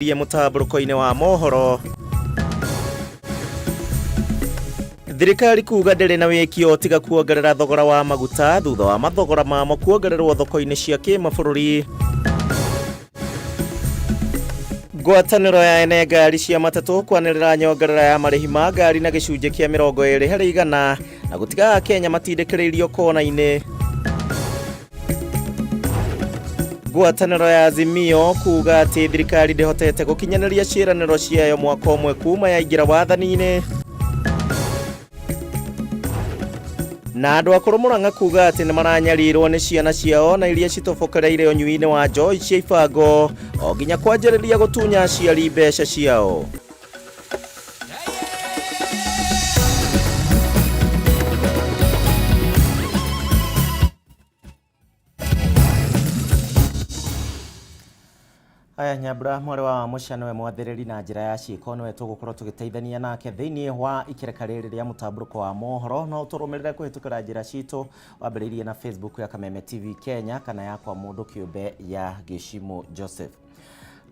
Rie mũtambũrũko-inĩ wa mohoro. Thirikari kuga ndĩrĩ na wĩkio tiga kuongerera thogora wa maguta thutha wa mathogora mamo kuongererwo thoko-inĩ cia kĩmabũrũri. Ngwatanĩro ya ene ngari cia matatũ kwanĩrĩra nyongerera ya marĩhi ma ngari na gĩcunjĩ kĩa 20% na gũtiga Akenya matindĩkĩrĩirio kona-inĩ. Ngwatanĩro ya Azimio kuga atĩ thirikari ndĩhotete gũkinyanĩria ciĩranĩro ciayo mwaka ũmwe kuma yaingĩra wathani-inĩ. Na andũ akũrũ Murang'a kuga atĩ nĩ maranyarirwo nĩ ciana ciao na iria citobokereire ũnyui-inĩ wa njohi cia ibango o nginya kwanjĩrĩria gũtunya aciari mbeca ciao. Aya Nyambura mwarĩ wa Mũca nĩwe mwathĩrĩri na njĩra ya ciĩko nĩwe tũgũkorwo tũgĩteithania nake thĩinĩ wa ikereka rĩrĩ rĩa mũtambũrũko wa mohoro. No ũtũrũmĩrĩre kũhĩtũkĩra njĩra citũ wambĩrĩirie na Facebook ya Kameme TV Kenya kana yakwa mũndũ kĩũmbe ya Gĩcimũ Joseph.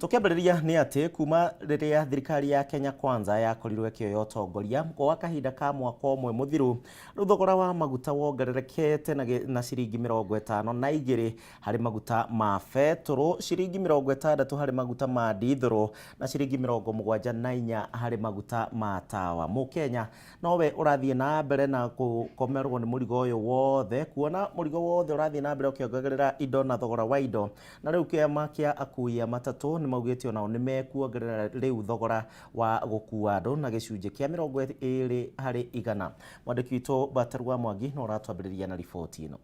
Tũkĩambĩrĩria nĩ atĩ kuma rĩrĩa thirikari ya Kenya Kwanza yakorirwo ĩkĩoya ũtongoria gwa kahinda ka mwaka ũmwe mũthiru, rĩu thogora wa maguta wongererekete na ciringi 52 harĩ maguta ma betũrũ, ciringi 60 harĩ maguta ma ndithũrũ na ciringi 74 harĩ maguta ma tawa. Mũkenya nowe ũrathiĩ na mbere na gũkomerwo nĩ mũrigo ũyũ wothe, kuona mũrigo wothe ũrathiĩ na mbere ũkĩongagĩrĩra indo na thogora wa indo. Na rĩu kĩama kĩa akui a matatũ nĩ maugĩte onao nĩ mekuongerera rĩu thogora wa gũkua andũ na gĩcunjĩ kĩa 20%. Mwandĩki witũ Batarua Mwangi no ũratwambĩrĩria na riboti ĩno.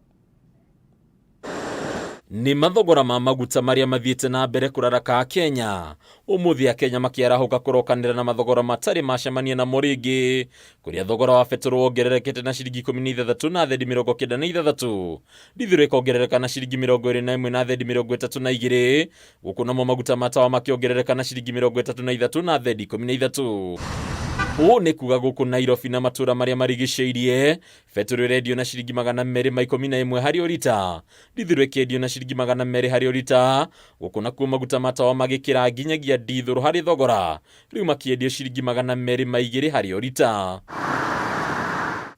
Nĩ mathogora ma maguta marĩa mathiĩte na mbere kũraraka Kenya. Ũmũthĩ Akenya makĩarahũka kũrokanĩra na mathogora matarĩ macemania namo rĩngĩ, kũrĩa thogora wa betũrũ wongererekete na ciringi 16 na thendi 96, ndithũrũ ĩkongerereka na ciringi 21 na thendi 32, gũkũ namo maguta ma tawa makĩongerereka na ciringi 33 na thendi 13. Ũũ nĩ kuga gũkũ Nairobi na matũra marĩa marigicĩirie, betũrũ ĩrendio na ciringi 211 harĩ o rita, ndithũrũ ĩkĩendio na ciringi 200 harĩ o rita, gũkũ nakuo maguta ma tawa magĩkĩra nginyagia ndithũrũ harĩ thogora, rĩu makĩendio ciringi 202 harĩ o rita.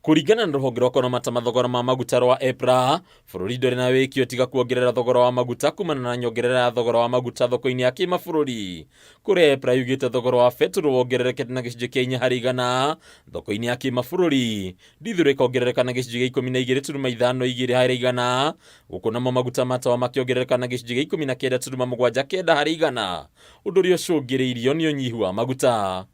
Kũringana na rũhonge rwa kũramata mathogora ma maguta rwa EPRA, bũrũri ndũrĩ na wĩkio tiga kuongerera thogora wa maguta kumana na nyongerera ya thogora wa maguta thoko-inĩ ya kĩmabũrũri. Kũrĩa EPRA yugĩte thogora wa betũrũ wongererekete na gĩcunjĩ kĩa 4% thoko-inĩ ya kĩmabũrũri, ndithũrũ ĩkongerereka na gĩcunjĩ gĩa 12.52 harĩ igana, gũkũ namo maguta ma tawa makĩongerereka na gĩcunjĩ gĩa 19.79 harĩ igana. Ũndũ ũrĩa ũcũngĩrĩirio nĩ ũnyihu wa maguta.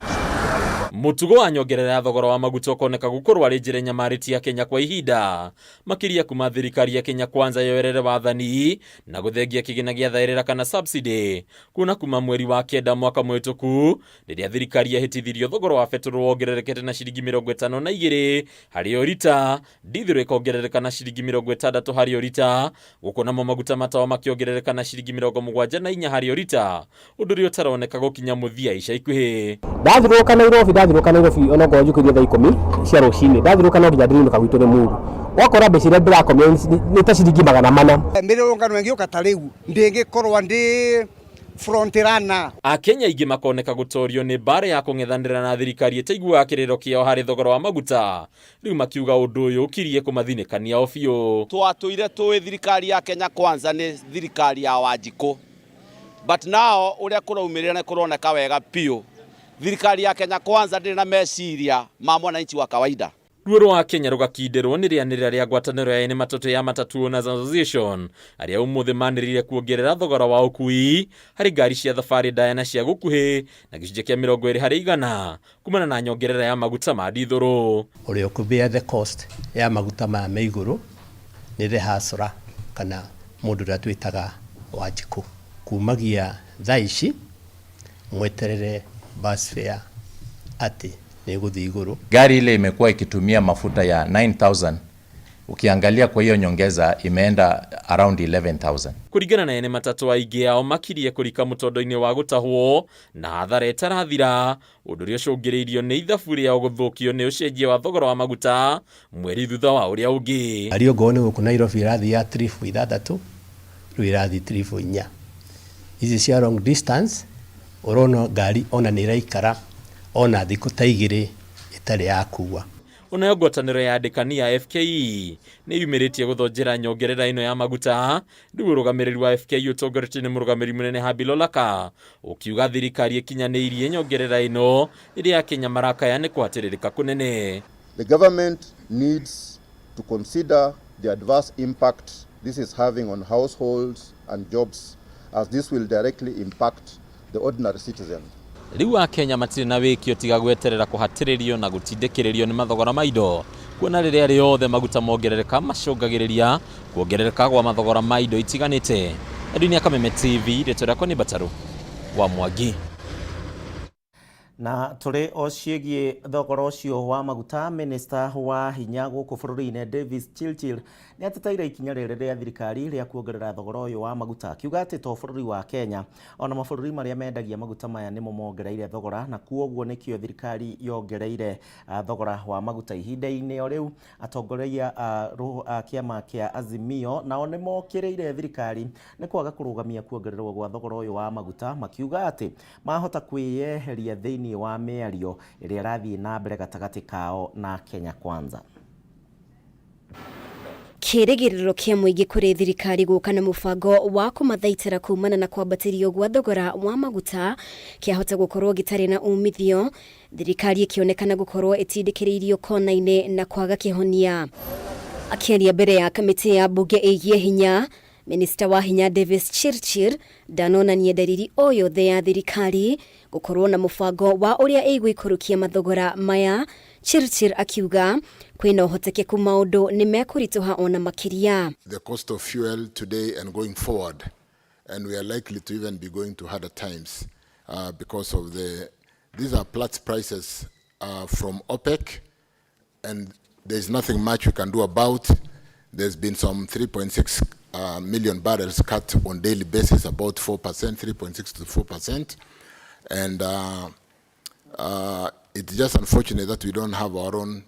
Mũtugo wa nyongerera ya thogora wa maguta ũkoneka gũkorwo arĩ njĩra ĩnyamarĩtie Akenya kwa ihinda, makĩria kuma thirikari ya Kenya Kwanza yoerere wathani na gũthengia kĩgĩna gĩa thaĩrĩra kana subsidy, kuona kuma mweri wa kenda mwaka mũhĩtũku rĩrĩa thirikari yahĩtithirio thogora wa betũrũ wongererekete na ciringi 52 harĩ o rita, ndithũrũ ĩkongerereka na ciringi 60 harĩ o rita, Gũkũ namo maguta ma tawa makĩongerereka na ciringi 74 harĩ o rita, ũndũ ũrĩa ũtaroneka gũkinya mũthia ica ikuhĩ. Ndathiũrũrũka Nairobi, ndathiũrũrũka Nairobi onokorwo njũkĩrire thaa ikũmi cia rũcinĩ, ndathiũrũrũka no nginya ndĩrĩinũka gwitũ Limuru. Ũgakora mbeca iria ndĩrakomia nĩ ta ciringi 400. Mĩrũrũngano ĩngĩũka ta rĩu ndĩngĩkorwo ndĩ front runner. Akenya aingĩ makoneka gũtorio nĩ mbaara ya kũng'ethanĩra na thirikari ĩtaiguaga kĩrĩro kĩao harĩ thogora wa maguta, Rĩu makiuga ũndũ ũyũ ũkirie kũmathinĩkania o biũ. Twatũire tũĩ thirikari ya Kenya Kwanza nĩ thirikari ya Wanjikũ, but now ũrĩa kũraumĩrĩra nĩ kũroneka wega biũ thirikari ya Kenya Kwanza ndĩrĩ na meciria ma mwananchi wa kawaida. Ruo rwa Kenya rũgakindĩrwo nĩ rĩanĩrĩra rĩa ngwatanĩro ya ene matatũ ya Matatu Owners Association arĩa ũmũthĩ manĩrĩire kuongerera thogora wa ũkui harĩ ngari cia thabarĩ ndaya na cia gũkuhĩ na gĩcunjĩ kĩa 20% kumana na nyongerera ya maguta ma ndithũrũ. Ũrĩa ũkũ bear the cost ya maguta maya me igũrũ nĩ the hustler kana mũndũ ũrĩa twĩtaga Wanjikũ. Kumagia thaa ici mweterere bus fare atĩ nĩ ĩgũthiĩ igũrũ. Gari ile imekuwa ikitumia mafuta ya 9000 ukiangalia kwa hiyo nyongeza imeenda around 11000. Kũringana na ene matatũ aingĩ ao makirie kũrika mũtondo-inĩ wa gũtahwo na hathara ĩtarathira, ũndũ ũrĩa ũcũngĩrĩirio nĩ ithabu rĩao gũthũkio nĩ ũcenjia wa thogora wa maguta mweri thutha wa ũrĩa ũngĩ. Ngari ongorwo nĩ gũkũ Nairobi ĩrathiĩ ya tiribu ithathatũ, rĩu ĩrathiĩ tiribu inya. Ici cia long distance Ũrona ngari ona nĩ ĩraikara ona thikũ ta igĩrĩ ĩtarĩ yakuwa. Onayo ngwatanĩro ya andĩkani ya FKE nĩ yumĩrĩtie gũthonjera nyongerera ĩno ya maguta. Rĩu ũrũgamĩrĩri wa FKE ũtongoretio nĩ mũrũgamĩrĩri mũnene Habil Olaka ũkiuga thirikari ĩkinyanĩirie nyongerera ĩno ĩrĩa Akenya marakaya nĩ kũhatĩrĩrĩka kũnene. The government needs to consider the adverse impact this is having on households and jobs, as this will directly impact the ordinary citizen. Rĩu Akenya matirĩ na wĩkio tiga gweterera kũhatĩrĩrio na gũtindĩkĩrĩrio nĩ mathogora ma indo, kuona rĩrĩa rĩothe maguta mongerereka macũngagĩrĩria kuongerereka gwa mathogora ma indo itiganĩte. Edwin Kameme TV, rĩtwa rĩakwa nĩ Mbataru wa Mwangi. Na tũrĩ o ciĩgiĩ thogora ũcio wa maguta, minista wa hinya gũkũ bũrũri-inĩ Davis Chirchir nĩ ateteire ikinya rĩrĩ rĩa thirikari rĩa kuongerera thogora ũyũ wa maguta, akiuga atĩ to bũrũri wa Kenya ona mabũrũri marĩa mendagia maguta maya nĩmo mongereire thogora, na kuoguo nĩkĩo thirikari yongereire thogora wa maguta. Ihinda-inĩ o rĩu atongoria a kĩama kĩa Azimio nao nĩ mokĩrĩire thirikari nĩ kwaga kũrũgamia kuongererwo gwa thogora ũyũ wa maguta, makiuga atĩ mahota kwĩyeheria thĩinĩ wa mĩario ĩrĩa ĩrathiĩ na mbere gatagatĩ kao na Kenya Kwanza. Kĩrĩgĩrĩro kĩa mũingĩ kũrĩ thirikari gũka na mũbango wa kũmathaitĩra kumana na kwambatĩrio gwa thogora wa maguta kĩahota gũkorwo gĩtarĩ na umithio, thirikari ĩkĩonekana gũkorwo ĩtindĩkĩrĩirio kona-inĩ na kwaga kĩhonia. Akĩaria mbere ya kamĩtĩ ya mbunge ĩgiĩ hinya, Minista wa hinya Davis Chirchir ndanonania ndariri o yothe ya thirikari gũkorwo na mũbango wa ũrĩa ĩgũikũrũkia mathogora maya. Chirchir akiuga kwĩna ũhotekeku maũndũ nĩ mekũritũha ona makĩria. The cost of fuel today and going forward, and we are likely to even be going to harder times because of these are Platts prices from OPEC, and there's nothing much we can do about. There's been some 3.6 million barrels cut on daily basis, about 4%, 3.6 to 4%. And it's just unfortunate that we don't have our own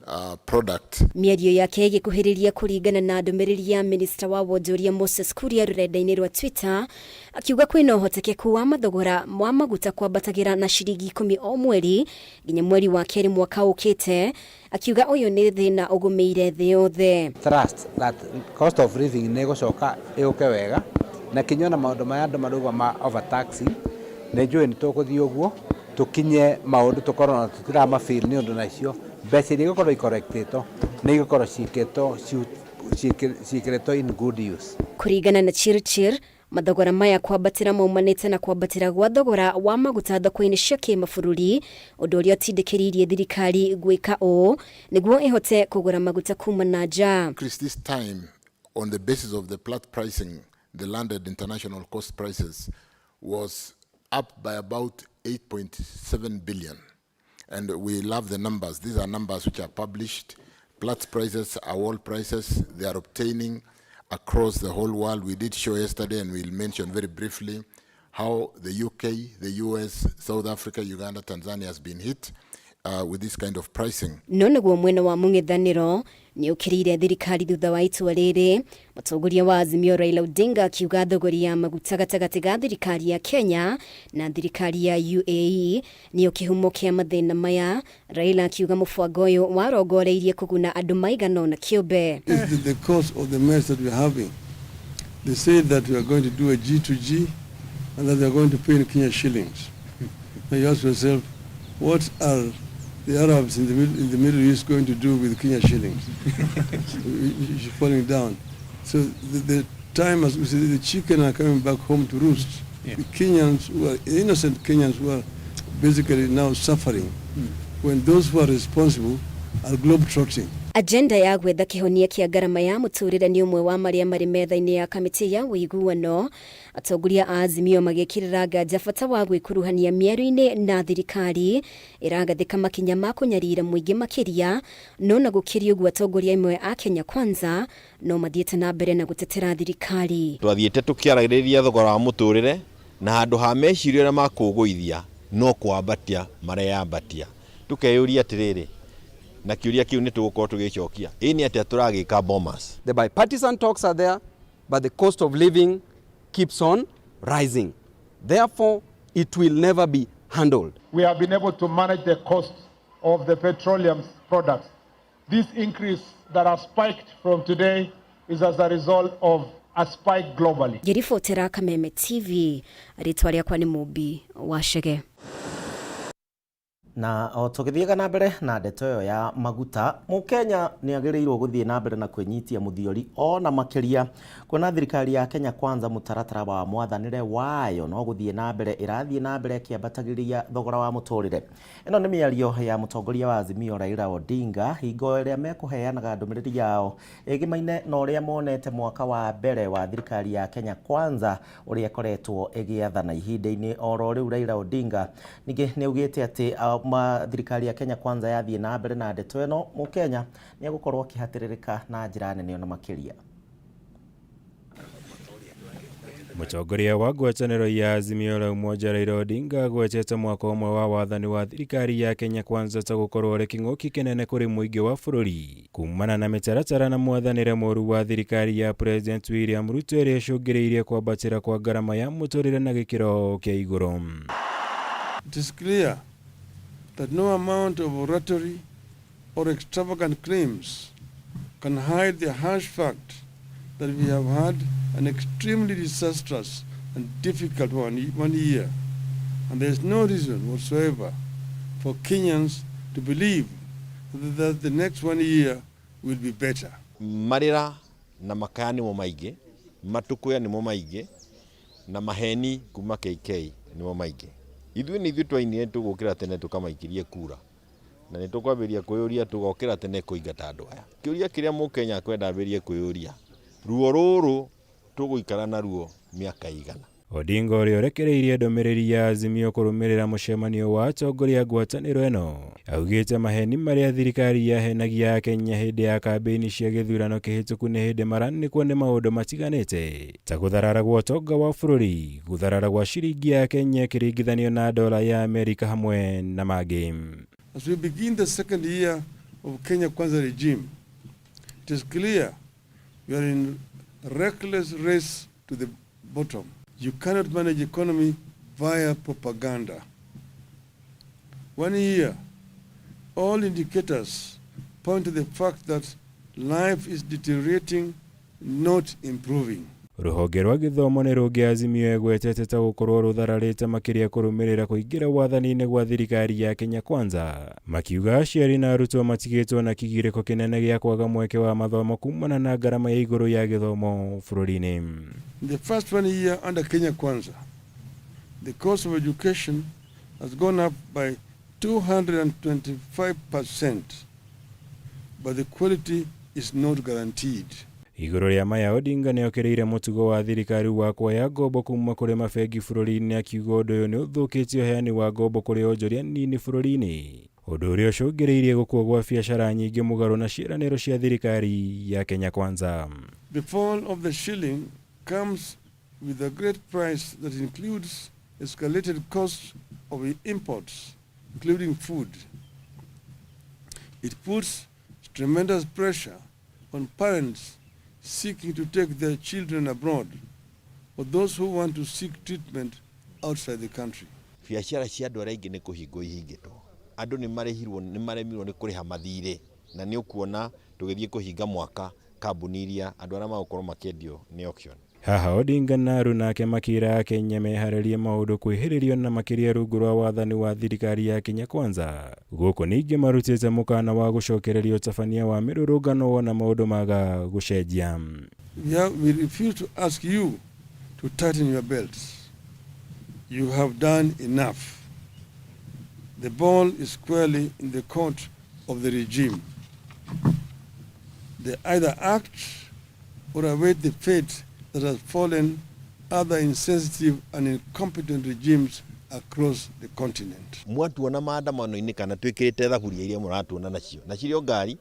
product. Mĩario yake ĩgĩkuhĩrĩria kũringana na ndũmĩrĩri ya minista wa wonjoria Moses Kuria rũrenda-inĩ rwa Twitter, akiuga kwĩna ũhotekeku wa mathogora wa maguta kwambatagĩra na ciringi 10 o mweri nginya mweri wa kerĩ mwaka ũkĩte, akiuga ũyũ nĩ thĩna ũgũmĩire thĩ yothe. Trust that cost of living nĩ ĩgũcoka ĩũke wega, na kinya ona maũndũ maya andũ marauga ma overtaxing, nĩ njũĩ nĩ tũgũthiĩ ũguo tũkinye maũndũ tũkorwo na tũtirama feel nĩ ũndũ nacio mbeca iria igũkorwo ikorektĩtwo nĩ igũkorwo ciĩkĩtwo ciĩkĩrĩtwo in good use. Kũringana na Chirchir, mathogora maya kwambatĩra maumanĩte na kwambatĩra gwa thogora wa maguta thoko-inĩ cia kĩmabũrũri, ũndũ ũrĩa ũtindĩkĩrĩirie thirikari gwĩka ũũ nĩguo ĩhote kũgũra maguta kuma na nja. Increase this time on the basis of the Platts pricing, the landed international cost prices was up by about 8.7 billion. And we love the numbers. These are numbers which are published. Platts prices are world prices. They are obtaining across the whole world. We did show yesterday, and we'll mention very briefly, how the UK, the US, South Africa, Uganda, Tanzania has been hit with this kind of pricing. No naguo mwena wa mũng'ethanĩro nĩ ũkĩrĩire thirikari thutha wa itua rĩrĩ, mũtongoria wa Azimio Raila Odinga akiuga thogori ya maguta gatagatĩ ga thirikari ya Kenya na thirikari ya UAE nĩyo kĩhumo kĩa mathĩna maya. Raila akiuga mũbango ũyũ warongoreirie kũguna andũ maigana ũna kĩũmbe. It's the cause of the mess that we're having. They say that we are going to do a G2G and that they are going to pay in Kenya shillings. Now you ask yourself, what are the Arabs in the Middle East going to do with Kenya shillings? Which is falling down. So the time, as we say, the chicken are coming back home to roost. The Kenyans, who are innocent Kenyans who are basically now suffering, when those who are responsible are globe-trotting. Agenda ya gwetha kĩhonia kĩa ngarama ya mũtũrĩre nĩ ũmwe wa marĩa marĩ metha-inĩ ya kamĩtĩ ya ũiguano, atongoria a Azimio magĩkĩrĩra nganja bata wa gwĩkuruhania mĩario-inĩ na thirikari ĩragathĩka makinya ma kũnyarira mũingĩ makĩria. No na gũkĩria ũguo, atongoria amwe a Kenya Kwanza no mathiĩte na mbere na gũtetera thirikari. Twathiĩte tũkĩaragĩrĩria thogora wa mũtũrĩre, na handũ ha meciria ũrĩa makũgũithia no kwambatia mareyambatia. Tũkeyũria atĩrĩrĩ, na kĩũria kĩu nĩ tũgũkorwo tũgĩcokia, ĩ nĩ atĩa tũragĩka Bomas? The bipartisan talks are there, but the cost of living keeps on rising. Therefore, It will never be handled. We have been able to manage the cost of the petroleum products. This increase that has spiked from today is as a result of a spike globally. Ngĩribotera Kameme TV, rĩtwa rĩakwa nĩ Mũmbi wa Chege. Na o tũgĩthiaga na mbere na ndeto ĩyo ya maguta, Mũkenya nĩ agĩrĩirwo gũthiĩ na mbere na kwĩnyitia mũthiori ona makĩria kuona thirikari ya Kenya Kwanza mũtaratara wa mwathanĩre wayo no gũthiĩ na mbere ĩrathiĩ na mbere ĩkĩambatagĩria thogora wa mũtũrĩre. Ĩno nĩ mĩario ya mũtongoria wa Azimio Raila Odinga hingo ĩrĩa mekũheanaga ndũmĩrĩri yao ĩgĩmaine na ũrĩa monete mwaka wa mbere wa thirikari ya Kenya Kwanza ũrĩa ĩkoretwo ĩgĩathana. Ihinda-inĩ oro rĩu Raila Odinga ningĩ nĩ augĩte atĩ thirikari ya Kenya Kwanza yathiĩ na mbere na ndeto ĩno, Mũkenya nĩ egũkorwo akĩhatĩrĩrĩka na njĩra nene ona makĩria. Mũtongoria wa ngwatanĩro ya Azimio la Umoja Raila Odinga agwetete mwaka ũmwe wa wathani wa thirikari ya Kenya Kwanza ta gũkorwo ũrĩ kĩng'ũki kĩnene kũrĩ mũingĩ wa bũrũri kumana na mĩtaratara na mwathanĩre mũru wa thirikari ya President William Ruto ĩrĩa ĩcũngĩrĩirie kwambatĩra kwa ngarama ya mũtũrĩre na gĩkĩro kĩa igũrũ. It is clear that no amount of oratory or extravagant claims can hide the harsh fact that we have had an extremely disastrous and difficult one year, and there is no reason whatsoever for Kenyans to believe that the next 1 year will be better. Marĩra na makaya nĩmo maingĩ, matukuya nĩmo maingĩ, na maheni kuma KK nĩmo maingĩ. Ithuĩ nĩ ithuĩ twainire tũgũkĩra tene tũkamaikirie kura, na nĩ tũkwambĩrĩria kwĩyũria tũgokĩra tene kũingata andũ aya. Kĩũria kĩrĩa Mũkenya akwenda ambĩrĩrie kwĩyũria, ruo rũrũ tũgũikara naruo mĩaka igana. Odinga ũrĩa ũrekereirie ndũmĩrĩri ya Azimio kũrũmĩrĩra mũcemanio wa atongoria ngwatanĩro ĩno augĩte maheni marĩa thirikari yahenagia Akenya hĩndĩ ya kambĩini cia gĩthurano kĩhĩtũku nĩ hĩndĩ maranĩkwo nĩ maũndũ matiganĩte ta gũtharara gwa ũtonga wa bũrũri, gũtharara gwa ciringi ya Kenya ĩkĩringithanio na dola ya Amerika hamwe na mangĩ. As we begin the second year of Kenya Kwanza regime, it is clear we are in reckless race to the bottom. You cannot manage economy via propaganda. 1 year, all indicators point to the fact that life is deteriorating, not improving. Rũhonge rwa gĩthomo nĩ rũngĩ Azimio ĩgwetete ta gũkorwo rũthararĩte makĩria kũrũmĩrĩra kũingĩra wathani-inĩ gwa thirikari ya Kenya Kwanza, makiuga aciari na arutwo matigĩtwo na kĩgirĩko kĩnene gĩa kwaga mweke wa mathomo kumana na ngarama ya igũrũ ya gĩthomo bũrũri-inĩ. In the first 1 year under Kenya Kwanza, the cost of education has gone up by 225%, but the quality is not guaranteed. Igũrũ rĩa maya Odinga nĩokĩrĩire mũtugo wa thirikari wa kuoya ngombo kuma kũrĩ mabengi bũrũri-inĩ akiuga ũndũ ũyũ nĩ ũthũkĩtie ũheani wa ngombo kũrĩ onjoria nini bũrũri-inĩ, ũndũ ũrĩa ũcũngĩrĩirie gũkua gwa biacara nyingĩ mũgarũ na ciĩranĩro cia thirikari ya Kenya Kwanza. The fall of the shilling comes with a great price that includes escalated costs of imports, including food. It puts tremendous pressure on parents seeking to take their children abroad or those who want to seek treatment outside the country. Biacara cia andũ arĩa aingĩ nĩ kũhingwo ihingĩtwo. Andũ nĩ marĩhirwo, nĩ maremirwo nĩ kũrĩha mathirĩ, na nĩ ũkuona tũgĩthiĩ kũhinga mwaka kambuni iria andũ arĩa magũkorwo makĩendio nĩ auction. Haha Odinga na aruna ake makĩra Akenya meharĩrie maũndũ kwĩhĩrĩrio na makĩria rungu rwa wathani wa thirikari ya Kenya Kwanza. Gũkũ ningĩ marutĩte mũkana wa gũcokereria ũtabania wa mĩrũrũngano wona maũndũ maga gũcenjia. We refuse to ask you to tighten your belts. You have done enough. The ball is squarely in the court of the regime. They either act or await the fate that has fallen other insensitive and incompetent regimes across the continent. Mwatuona maandamano-inĩ kana twĩkĩrĩte thaburia iria mũratuona nacio, na cirĩ o ngari,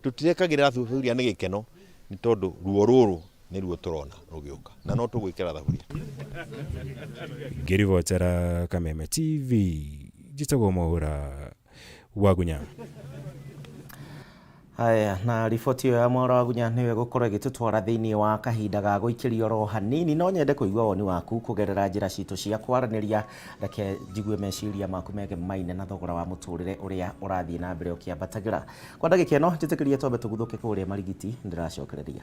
tũtirekagĩrĩra thaburia nĩ gĩkeno, nĩ tondũ ruo rũrũ nĩ ruo tũrona rũgĩũka, na no tũgwĩkĩra thaburia. Ngĩribotera Kameme TV, njĩtagwo Mwaũra Wagunya. Haya, na riboti ĩyo ya Mwaro wa Gunya nĩyo ĩgũkorwo ĩgĩtũtwara thĩinĩ wa kahinda ga gũikĩrio oro hanini. No nyende kũigua woni waku kũgerera njĩra citũ cia kwaranĩria. Reke njigue meciria maku megemaine na thogora wa mũtũrĩre ũrĩa ũrathiĩ na mbere ũkĩambatagĩra. Kwa ndagĩka ĩno njĩtĩkĩrie twambe tũguthũke kũrĩa Marigiti, ndĩracokereria.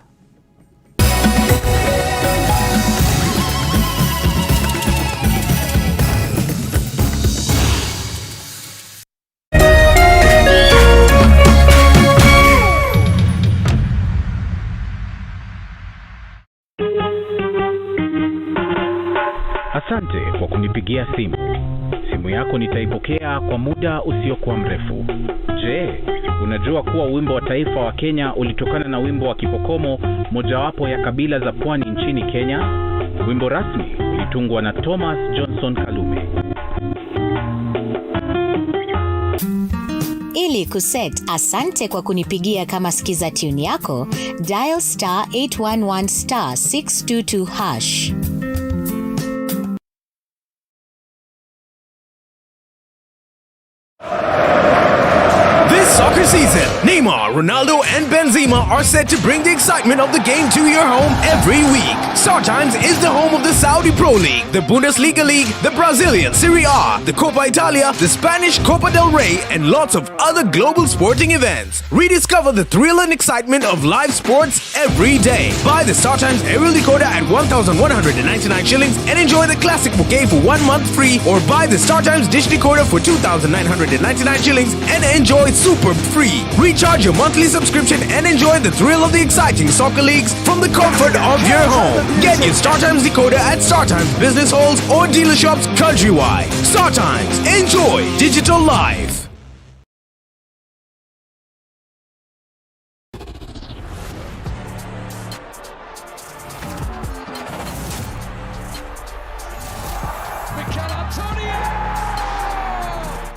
Asante kwa kunipigia simu. Simu yako nitaipokea kwa muda usiokuwa mrefu. Je, unajua kuwa wimbo wa taifa wa Kenya ulitokana na wimbo wa Kipokomo, mojawapo ya kabila za pwani nchini Kenya? Wimbo rasmi ulitungwa na Thomas Johnson Kalume. Ili kuset asante kwa kunipigia kama skiza tune yako, dial star 811 star 622 hash. This soccer season, Neymar, Ronaldo, and Benzema are set to bring the excitement of the game to your home every week. StarTimes is the home of the Saudi Pro League, the Bundesliga League, the Brazilian Serie A, the Copa Italia, the Spanish Copa del Rey, and lots of other global sporting events. Rediscover the thrill and excitement of live sports every day. Buy the StarTimes aerial decoder at 1,199 shillings and enjoy the classic bouquet for 1 month free, or buy the StarTimes dish decoder for 2,999 shillings and enjoy super free. Recharge your monthly subscription and enjoy the thrill of the exciting soccer leagues from the comfort of your home. Get your StarTimes decoder at StarTimes business halls or dealer shops countrywide. StarTimes, enjoy digital life.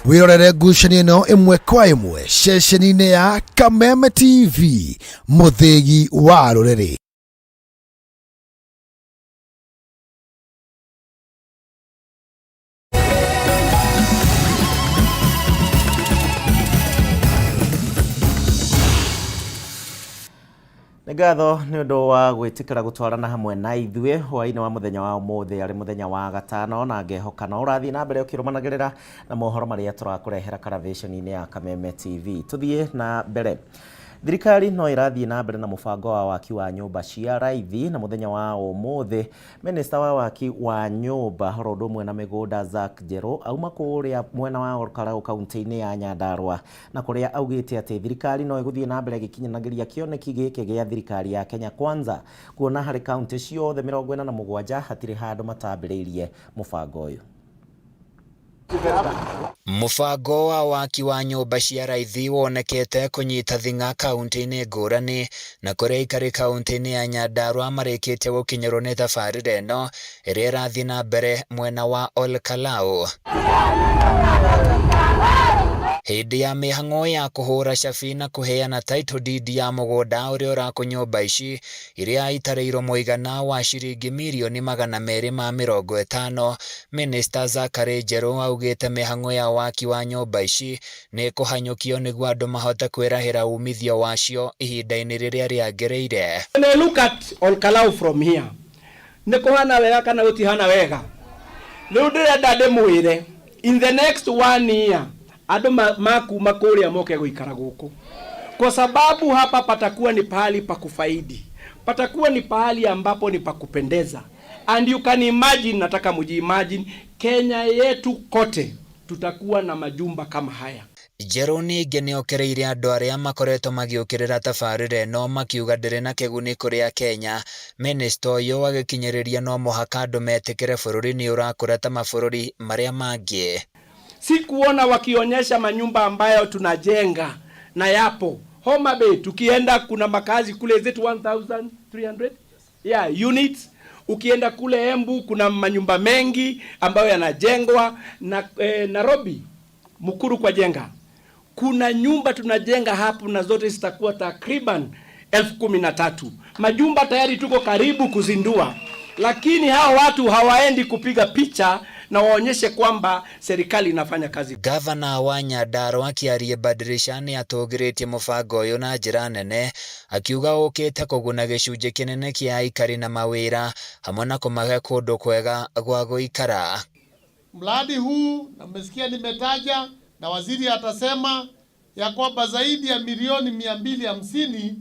Wĩrorere ngucanio ĩno ĩmwe kwa ĩmwe ceceni-inĩ ya Kameme TV, mũthĩgi wa rũrĩrĩ. Nĩ ngatho nĩ ũndũ wa gwĩtĩkĩra gũtwarana hamwe na ithuĩ hwaĩ-inĩ wa mũthenya wa ũmũthĩ, arĩ mũthenya wa gatano, na ngehoka no ũrathiĩ na mbere ũkĩrũmanagĩrĩra na mohoro marĩa tũrakũrehera karavĩceni-inĩ ya Kameme TV. Tũthiĩ na mbere. Thirikari no ĩrathiĩ na mbere na mũbango wa waki wa nyũmba cia raithi, na mũthenya wa ũmũthĩ minista wa waki wa nyũmba oro ũndũ ũmwe na mĩgũnda Zack Njeru auma kũrĩa mwena wa Olkalau kaunti-inĩ ya Nyandarua, na kũrĩa augĩte atĩ thirikari no ĩgũthiĩ na mbere ĩgĩkinyanagĩria kĩoneki gĩkĩ gĩa thirikari ya Kenya Kwanza, kuona harĩ kaunti ciothe 47 hatirĩ handũ matambĩrĩirie mũbango ũyũ. Mũbango wa waki wa nyũmba cia raithi wonekete kũnyita thing'a kaunti-inĩ ngũrani, na kũrĩa aikari kaunti-inĩ ya Nyandarua marĩkĩtie gũkinyĩrwo nĩ tabarĩra ĩno ĩrĩa ĩrathiĩ na mbere mwena wa Olkalau. Hĩndĩ ya mĩhang'o ya kũhũra cabi na kũheana title deed ya mũgũnda ũrĩa ũrakwo nyũmba ici iria itarĩirwo mũigana wa ciringi mirioni 250, Minista Zachary Njeru augĩte mĩhang'o ya waki wa nyũmba ici nĩ ĩkũhanyũkio nĩguo andũ mahote kwĩrahĩra umithio wacio ihinda-inĩ rĩrĩa rĩagĩrĩire. When I look at Olkalau from here, nĩ kũhana wega kana gũtihana wega? Rĩu ndĩrenda ndĩmwĩre, in the next 1 year andũ makuma kũrĩa moke gũikara gũkũ, kwa sababu hapa patakuwa ni pahali pa kufaidi, patakuwa ni pahali ambapo ni pa kupendeza. And you can imagine, nataka muji imagine Kenya yetu kote tutakuwa na majumba kama haya. Njeru ningĩ nĩokĩrĩire andũ arĩa makoretwo magĩũkĩrĩra tabarĩra ĩno makiuga ndĩrĩ na kĩguni kũrĩ Akenya. Minista ũyũ agĩkinyĩrĩria no mũhaka andũ metĩkĩre bũrũri nĩ ũrakũra ta mabũrũri marĩa mangĩ. Si kuona wakionyesha manyumba ambayo tunajenga na yapo Homa Bay, tukienda kuna makazi kule zetu 1300 units. Ukienda kule Embu kuna manyumba mengi ambayo yanajengwa, na Nairobi Mukuru kwa Jenga kuna nyumba tunajenga hapo na zote zitakuwa takriban 13,000. Majumba tayari tuko karibu kuzindua, lakini hao watu hawaendi kupiga picha na waonyeshe kwamba serikali inafanya kazi. Gavana wa Nyandarua Kĩarie Badirisha nĩ atũgĩrĩtie mũbango ũyũ na njĩra nene akiuga ũkĩte kũguna gĩcunjĩ kĩnene kĩa aikari na mawĩra hamwe na kũmahe kũndũ kwega gwa gũikara. Mradi huu na mmesikia nimetaja na waziri atasema ya kwamba zaidi ya milioni 250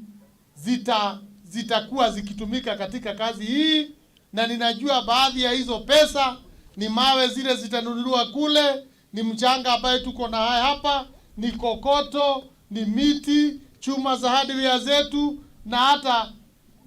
zitakuwa zikitumika katika kazi hii, na ninajua baadhi ya hizo pesa ni mawe zile zitanunuliwa kule, ni mchanga ambaye tuko na haya hapa, ni kokoto, ni miti, chuma za hardware zetu na hata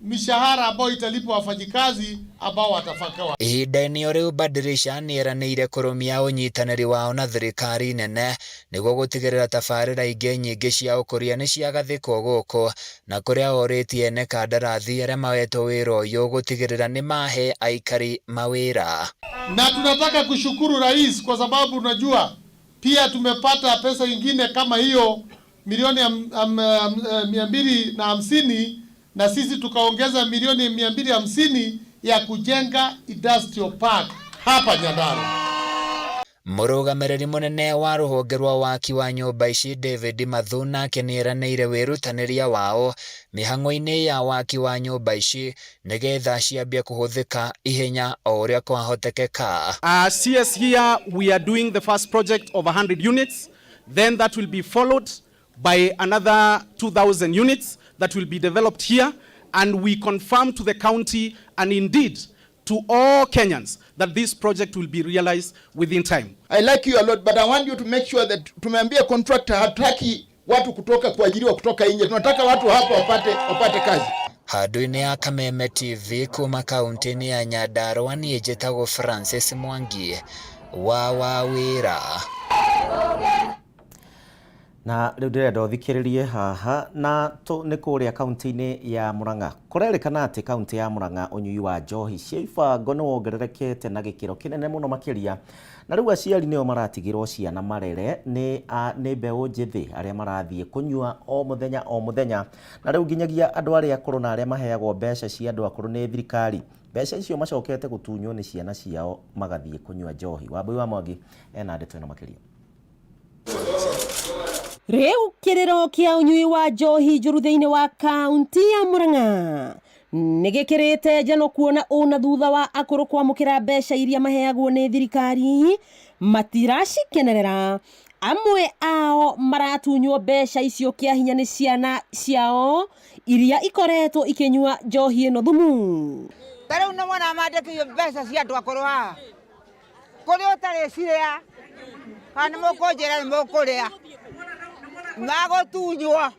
mishahara ambayo italipwa wafanyikazi ambao watafakawa. Ihinda-inĩ o rĩu Badirisha nĩeranĩire kũrũmia ũnyitanĩri wao na thirikari nene nĩguo gũtigĩrĩra tabarĩra ingĩ nyingĩ cia ũkũria nĩciagathĩkwo gũkũ na kũrĩa orĩtie ene kandarathi arĩa mahetwo wĩra ũyũ gũtigĩrĩra nĩmahe aikari mawĩra. Na tunataka kushukuru rais kwa sababu unajua pia tumepata pesa ingine kama hiyo milioni 250 na sisi tukaongeza milioni 250 ya kujenga industrial park hapa Nyandarua. Mũrũgamĩrĩri mũnene wa rũhonge rwa waki wa nyũmba ici David Mathu nake nĩeranĩire wĩrutanĩria wao mĩhang'o-inĩ ya waki wa nyũmba ici nĩgetha ciambie kũhũthĩka ihenya o ũrĩa kwahotekeka. CS here we are doing the first project of 100 units, then that will be followed by another 2,000 units that will be developed here, and we confirm to the county and indeed to all Kenyans that this project will be realized within time. I like you a lot, but I want you to make sure that tumeambia contractor hataki watu kutoka kuajiriwa kutoka nje. Tunataka watu hapa wapate kazi. Handũ-inĩ ya Kameme TV kuma kaunti-inĩ ya Nyandarua niĩ njĩtagwo Francis Mwangi wa Wawĩra. Na rĩu ndĩrenda ũthikĩrĩrie haha na nĩ kũrĩa kaunti-inĩ ya Murang'a. Kũrerĩkana atĩ kaunti ya Murang'a ũnyui wa njohi cia ibango nĩ wongererekete na gĩkĩro kĩnene mũno makĩria, na rĩu aciari nĩo maratigĩrwo ciana marere nĩ mbeũ njĩthĩ arĩa marathiĩ kũnyua o mũthenya o mũthenya, na rĩu nginyagia andũ arĩa akũrũ na arĩa maheagwo mbeca cia andũ akũrũ nĩ thirikari, mbeca icio macokete gũtunywo nĩ ciana ciao magathiĩ kũnyua njohi. Wambui wa Mwangi ena ndeto ĩno makĩria. Rĩu kĩrĩro kĩa ũnyui wa njohi njũru thĩinĩ wa kaunti ya Murang'a nĩ gĩkĩrĩte njano kuona ũna thutha wa akũrũ kwamũkĩra mbeca iria maheagwo nĩ thirikari matiracikenerera. Amwe ao maratunywo mbeca icio kĩa hinya nĩ ciana ciao iria ikoretwo ikĩnyua njohi ĩno thumu. Ta rĩu nĩ mwana mandĩkithio mbeca cia andũ akũrũ haha kũrĩa ũtarĩ cirĩa kana nĩ mũkũnjĩra nĩ mũkũrĩa magũtunywo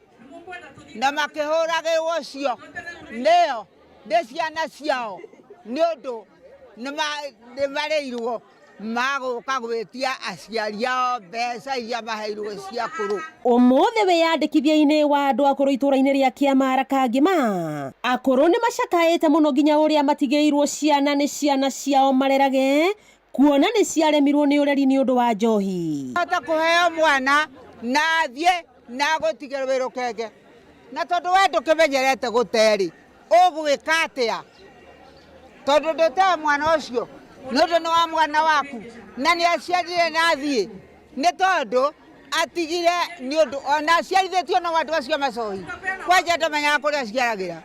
na makĩhũragĩrwo cio nĩo nĩ ciana ciao nĩ ũndũ nĩ marĩirwo magũka gwĩtia aciari ao mbeca iria maheirwo cia kũrũ. Ũmũthĩ wĩyandĩkithia-inĩ wa andũ akũrũ itũra-inĩ rĩa Kĩamara Kangĩma, akũrũ nĩ macakaĩte mũno nginya ũrĩa matigĩirwo ciana nĩ ciana ciao marerage kuona nĩ ciaremirwo nĩ ũreri nĩ ũndũ wa njohi. Hota kũheo mwana na athiĩ na gũtigĩrwo wĩ rũkenge na tondũ we ndũkĩmenyerete gũte-rĩ ũgwĩka atĩa tondũ ndũtee mwana ũcio nĩ ũndũ nĩ wa mwana waku na nĩ aciarire na athiĩ nĩ tondũ atigire nĩ ũndũ ona aciarithĩtio no andũ acio macohi kwanja ndamenyaga kũrĩa aciaragĩra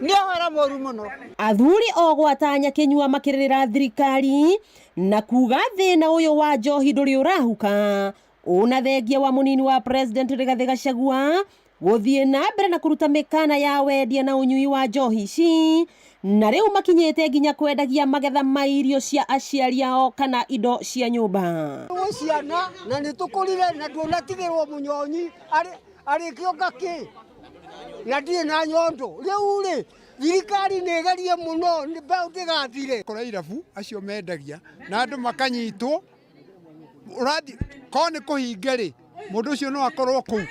nĩ ũhoro mũru mũno. Athuri o gwata nyakĩnyua makĩrĩrĩra thirikari na kuga thĩna ũyũ wa njohi ndũrĩ ũrahuka ũna thengia wa mũnini wa president Rigathĩ Gachagua gũthiĩ na mbere na kũruta mĩkana ya wendia na ũnyui wa njohi ici na rĩu makinyĩte nginya kwendagia magetha ma irio cia aciari ao kana indo cia nyũmba. Gwĩ ciana na nĩ tũkũrire na nduonatigĩrwo mũnyonyi arĩkĩoka kĩ na ndirĩ na nyondo rĩu rĩ thirikari nĩ ĩgerie mũno mbeũ ndĩgathire. Kora irabu acio mendagia na andũ makanyitwo ũrathi korwo nĩ kũhinge rĩ mũndũ ũcio no akorwo kũu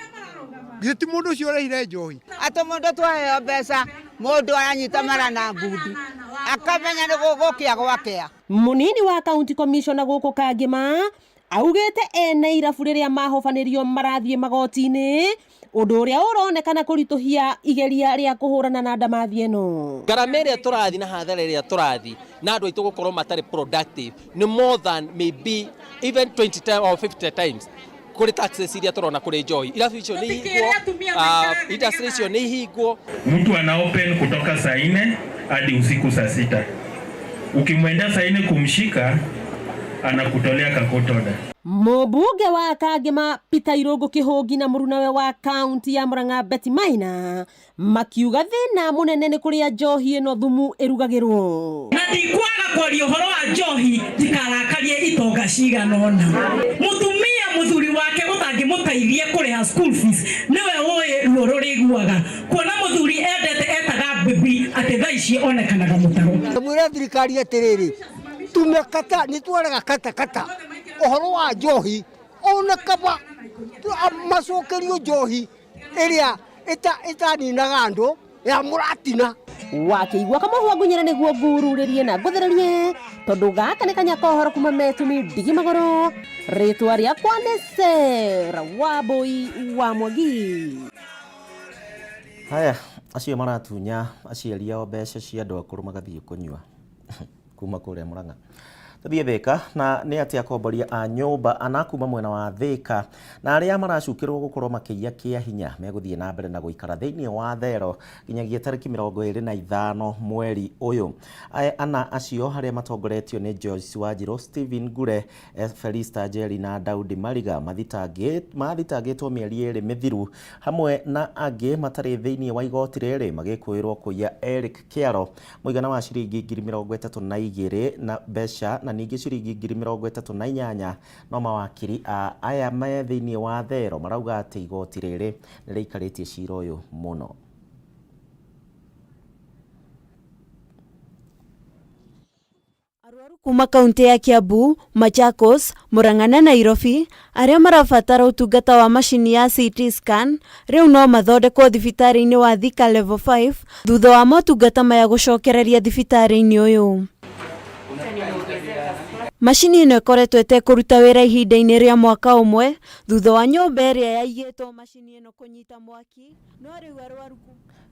githĩ ti mũndũ ũcio ũrehire njohi. Atĩ mũndũ twaheo mbeca mũndũ aranyita mara na ngundi akamenya nĩ gũgũkĩa gwakĩa. Mũnini wa county commissioner gũkũ Kangĩma Augĩte ene irabu rĩrĩa mahobanĩrio marathiĩ magoti-inĩ, ũndũ ũrĩa ũronekana kũritũhia igeria rĩa kũhũrana na ndamathia ĩno. Ngarama ĩrĩa tũrathiĩ na hathara ĩrĩa tũrathiĩ na andũ aitũ gũkorwo matarĩ productive nĩ more than maybe even 20 times or 50 times kũrĩ taxes iria tũrona kũrĩ njohi. Irabu icio nĩ ihingwo, industry icio nĩ ihingwo. Mtu ana open kutoka saa 4 hadi usiku saa 6. Ukimwendea saa 4 kumshika anakutolea kakotoda. Mũmbunge wa Kangema Peter Irũngũ Kĩhũngi na mũrunawe wa kaunti ya Murang'a Betty Maina makiuga thĩna mũnene nĩ kũrĩa njohi ĩno thumu ĩrugagĩrwo. Na ndikwaga kwaria ũhoro wa njohi ndikarakarie itonga cigana ũna. Mũtumia mũthuri wake gũtangĩmũteithia kũrĩha school fees nĩwe ũĩ ruo rũrĩiguaga kuona mũthuri endete etaga bibi atĩ thaa ici onekanaga mũtaro. Mwĩre thirikari atĩrĩrĩ, tumekata nĩ twarega katakata ũhoro wa njohi ona kaba macokerio njohi ĩrĩa ĩtaninaga andũ ya mũratina. Wakĩigua kamũhwa ngunyĩra nĩguo ngururĩrie na ngũthererie tondũ gaka nĩ kanya kohoro kuma metumi ndigi magũrũ. Rĩtwa rĩakwa nĩ Sarah Wambui wa Mwangi. Haya, acio maratunya aciari ao mbeca cia andũ akũrũ magathiĩ kũnyua kuma kũrĩa Murang'a. Tũthiĩ Thĩka na nĩ atĩ akomboria a nyũmba ana kuma mwena wa Thĩka na arĩa maracukĩrwo gũkorwo makĩiya kĩa hinya megũthiĩ na mbere na gũikara thĩinĩ wa thero nginyagia tarĩki 25 mweri ũyũ. Ana acio arĩa matongoretio nĩ Joyce Wanjirũ, Stephen Ngure, Felista Njeri na Daudi Mariga mathitangĩtwo mĩeri 2 mĩthiru hamwe na angĩ matarĩ thĩinĩ wa igoti rĩrĩ magĩkũĩrwo kũiya Eric Kĩaro mũigana wa ciringi 32,000 na mbeca na ningĩ ciringi 38,000. No mawakiri a aya me thĩinĩ wa thero marauga atĩ igoti rĩrĩ nĩ rĩikarĩtie cira ũyũ mũno. Kuma kaunti ya Kiambu, Machakos, Murang'a na Nairobi arĩa marabatara ũtungata wa macini ya CT scan rĩu no mathondekwo thibitarĩ-inĩ wa Thika Level 5 thutha wa motungata maya gũcokereria thibitarĩ-inĩ ũyũ. Macini ĩno ĩkoretwo ĩtekũruta wĩra ihinda-inĩ rĩa mwaka ũmwe thutha wa nyũmba ĩrĩa yaigĩtwo macini ĩno kũnyita mwaki no rĩu arwaru.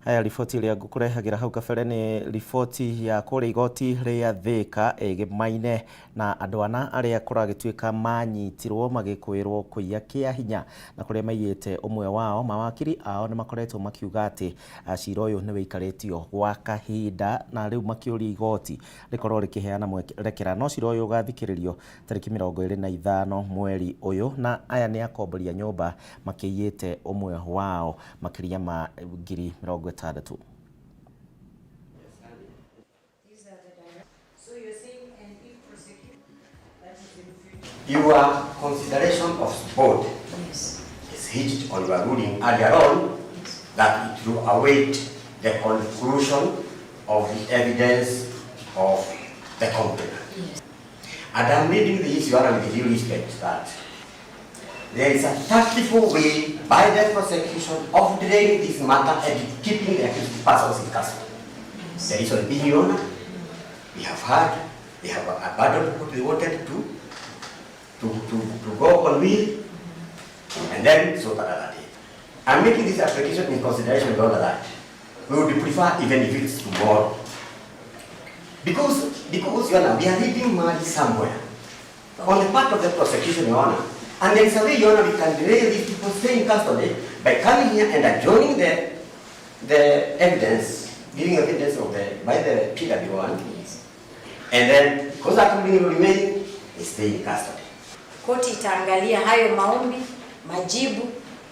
Haya, riboti ĩrĩa ngũkũrehagĩra hau kabere nĩ riboti ya kũrĩa igoti rĩa Thĩka ĩgĩmaine na andũ ana arĩa kũragĩtuĩka manyitirwo magĩkũĩrwo kũiya kĩa hinya na kũrĩa maiyĩte ũmwe wao. Mawakiri ao nĩ makoretwo makiuga atĩ cira ũyũ nĩ wĩikarĩtio gwa kahinda na rĩu makĩũria igoti rĩkorwo rĩkĩheana mwerekera, no cira ũyũ ũgathikĩrĩrio tarĩki 25 mweri ũyũ, na aya nĩ akomboria nyũmba makĩiyĩte ũmwe wao makĩria ma 60,000. Your consideration of support is hinged on your ruling earlier on that it will await the conclusion of the evidence of the complainant. Yes. And I'm reading this, Your Honor, with due respect, that there is a tactful way by the prosecution of delaying this matter and keeping the accused persons in custody. Yes. The reason being, Your Honor, we have heard they have abandoned what they wanted to go on with, and then so that day. I'm making this application in consideration, Your Honor, that we would prefer even if it's tomorrow. Because, Your Honor, we are leaving money somewhere on the part of the prosecution, Your Honor. And there is a way, Your Honor, we can delay these people staying in custody by coming here and adjourning the evidence, giving evidence of by the PW1. Yes. And then, because that will remain, they stay in custody. Koti itaangalia hayo maombi, majibu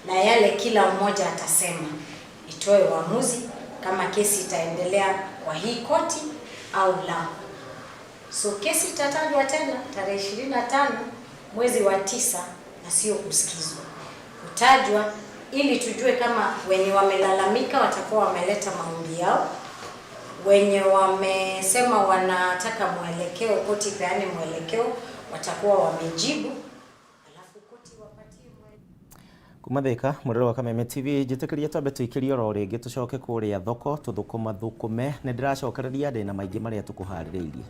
na yale kila mmoja atasema, itoe uamuzi kama kesi itaendelea kwa hii koti au la. So kesi itatajwa tena tarehe 25 mwezi wa 9 na sio kusikizwa, kutajwa ili tujue kama wenye wamelalamika watakuwa wameleta maombi yao, wenye wamesema wanataka mwelekeo, koti ipeane mwelekeo, watakuwa wamejibu. Kuma Thika mwĩrore wa Kameme TV njĩtĩkĩria twambe tũikĩrie oro rĩngĩ tũcoke kũrĩa thoko tũthũkũma thũkũme nĩ ndĩracokereria ndĩna maingĩ marĩa tũkũharĩrĩirie.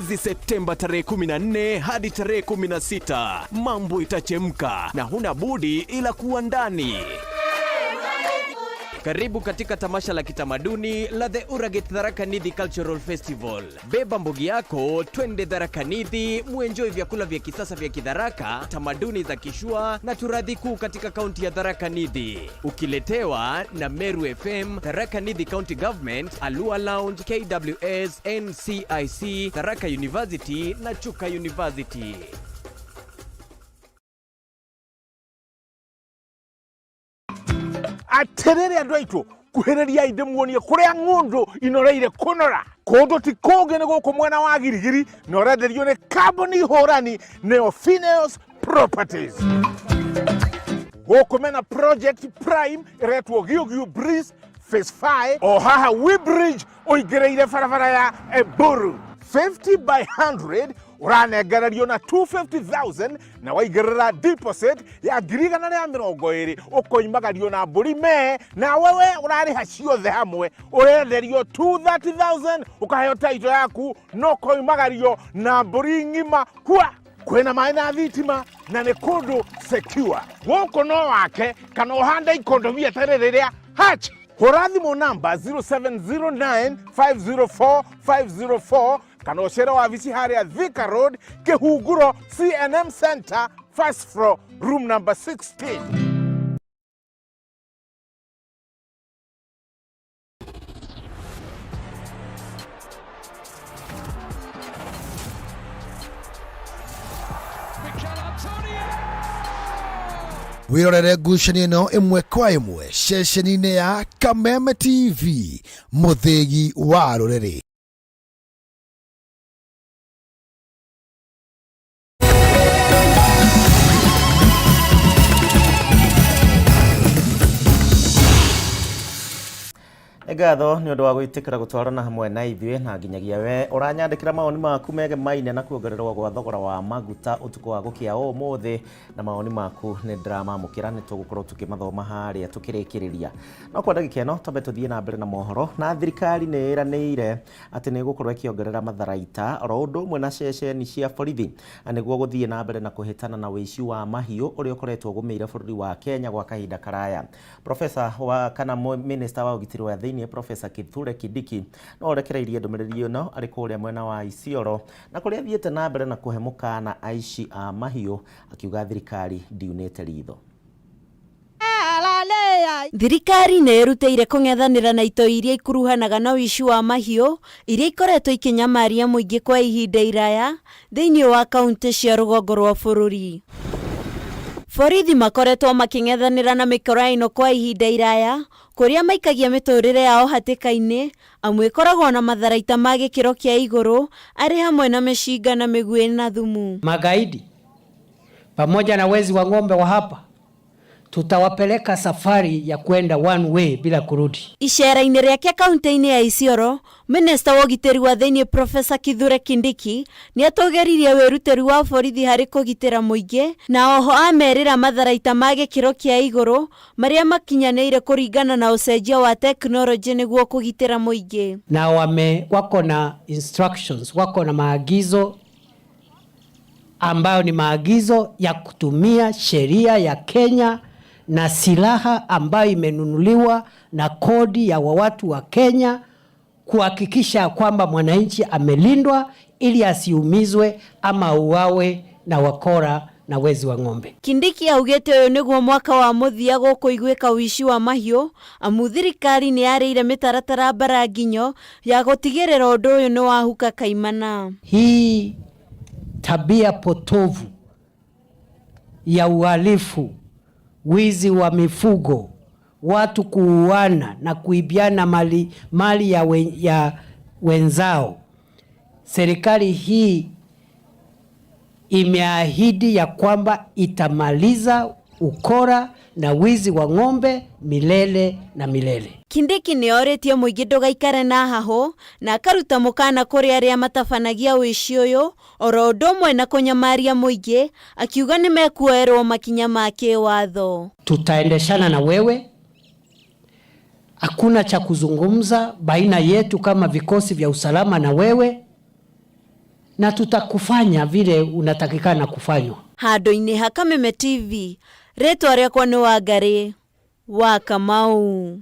Mwezi Septemba tarehe 14 hadi tarehe 16, mambo itachemka na huna budi ila kuwa ndani. Karibu katika tamasha la kitamaduni la The Uraget Tharaka Nithi Cultural Festival. Beba mbogi yako, twende Tharaka Nithi, muenjoy vyakula vya kisasa vya Kidharaka, tamaduni za Kishua na turathi kuu katika kaunti ya Tharaka Nithi. Ukiletewa na Meru FM, Tharaka Nithi County Government, Alua Lounge, KWS, NCIC, Tharaka University na Chuka University. Atiriri andu aitu, kuhiriria ndimuonie kuria ng'undu inoreire kunora kundu ti kungi ni guku mwena wa Girigiri, na urenderio ni kambuni hurani neo Phineas Properties. Guku mena project prime iretwo Giugiu Breeze Phase 5 o haha Weybridge uingiriire barabara ya Eburu 50 by 100, ũranengererio na 250,000 na waigĩrĩra deposit ya 120,000 ũkoimagario na mbũri mee, na wewe ũrarĩha ciothe hamwe ũrenderio 230,000, ũkaheo title yaku no koimagario na mbũri ng'ima hua. Kwĩna maĩ na thitima na nĩ kũndũ secure. Gũkũ no wake kana ũhande ikondobia tarĩ rĩrĩa hach. Hũra thimũ namba 0709 504 504 kana ũcere wabici harĩa Thika Road, Kĩhunguro, CNM Center, first floor, room number 16. Wĩrorere ngucanio ĩno ĩmwe kwa ĩmwe ceceni-inĩ ya Kameme TV, mũthĩgi wa rũrĩrĩ. Nĩ ngatho nĩ ũndũ wa gwĩtĩkĩra gũtwarana hamwe na ithuĩ, na nginyagia we ũranyandĩkĩra mawoni maku megemaine na kuongererwo gwa thogora wa maguta ũtukũ wa gũkĩa ũmũthĩ, na mawoni maku nĩ ndĩramamũkĩra, nĩ tũgũkorwo tũkĩmathoma harĩa tũkĩrĩkĩrĩria. No kwa ndagĩka ĩno twambe tũthiĩ na mbere na mohoro. Na thirikari nĩ ĩranĩire atĩ nĩ ĩgũkorwo ĩkĩongerera matharaita oro ũndũ ũmwe na ceceni cia borithi nĩguo gũthiĩ na mbere na kũhĩtana na ũici wa mahiũ ũrĩa ũkoretwo ũgũmĩire bũrũri wa Kenya gwa kahinda karaya. Professor wa kana Minister wa ũgitĩri wa thĩinĩ Professor Kithure Kindiki no orekereirie ndũmĩrĩri ĩno arĩ kũrĩa mwena wa Isiolo, na kũrĩa athiĩte na mbere na kũhe mũkana aici a mahiũ, akiuga thirikari ndiunĩte ritho. Thirikari nĩ ĩrutĩire kũng'ethanĩra na itoi iria ikuruhanaga na ũici wa mahiũ iria ikoretwo ikĩnyamaria mũingĩ kwa ihinda iraya thĩinĩ wa kaunti cia rũgongo rwa bũrũri. Borithi makoretwo makĩng'ethanĩra na mĩkora ĩno kwa ihinda iraya, kũrĩa maikagia mĩtũrĩre yao hatĩka-inĩ, amu ĩkoragwo na matharaita ma gĩkĩro kĩa igũrũ arĩ hamwe na mĩcinga na mĩguĩ na thumu. Magaidi pamoja na wezi wa ng'ombe wa hapa tutawapeleka safari ya kwenda one way bila kurudi. Icera-inĩ rĩake kaunti-inĩ ya Isiolo, Minista wa ũgitĩri wa thĩinĩ Professor Kithure Kindiki nĩ atũgĩririe wĩrutĩri wa borithi harĩ kũgitĩra mũingĩ, na oho amerira matharaita ma gĩkĩro kĩa igũrũ marĩa makinyanĩire kũringana na ũcenjia wa tekinoronjĩ nĩguo kũgitĩra mũingĩ. Na wako na instructions, wako na maagizo ambayo ni maagizo ya kutumia sheria ya Kenya na silaha ambayo imenunuliwa na kodi ya watu wa Kenya kuhakikisha kwamba mwananchi amelindwa ili asiumizwe ama uawe na wakora na wezi wa ng'ombe. Kindiki augĩte ũyũ nĩguo mwaka wa mũthia gũkũiguĩka ũici wa mahiũ, amu thirikari nĩ yarĩire mĩtaratara mbara nginyo ya gũtigĩrĩra ũndũ ũyũ nĩ wahuka kaimana. Hii tabia potovu ya uhalifu, wizi wa mifugo, watu kuuana na kuibiana mali ya wenzao, serikali hii imeahidi ya kwamba itamaliza ukora na wizi wa ng'ombe milele na milele. Kindiki nĩ orĩtie mũingĩ ndũgaikare na hahũ, na akaruta mũkana kũrĩ arĩa matabanagia ũici ũyũ oro ũndũ ũmwe na kũnyamaria mũingĩ, akiuga nĩ mekuoerwo makinya ma kĩwatho. Tutaendeshana na wewe, hakuna cha kuzungumza baina yetu kama vikosi vya usalama na wewe. Na tutakufanya vile unatakikana kufanywa. Handũ-inĩ ha Kameme TV, rĩtwa rĩakwa nĩ Wangarĩ wa Kamau.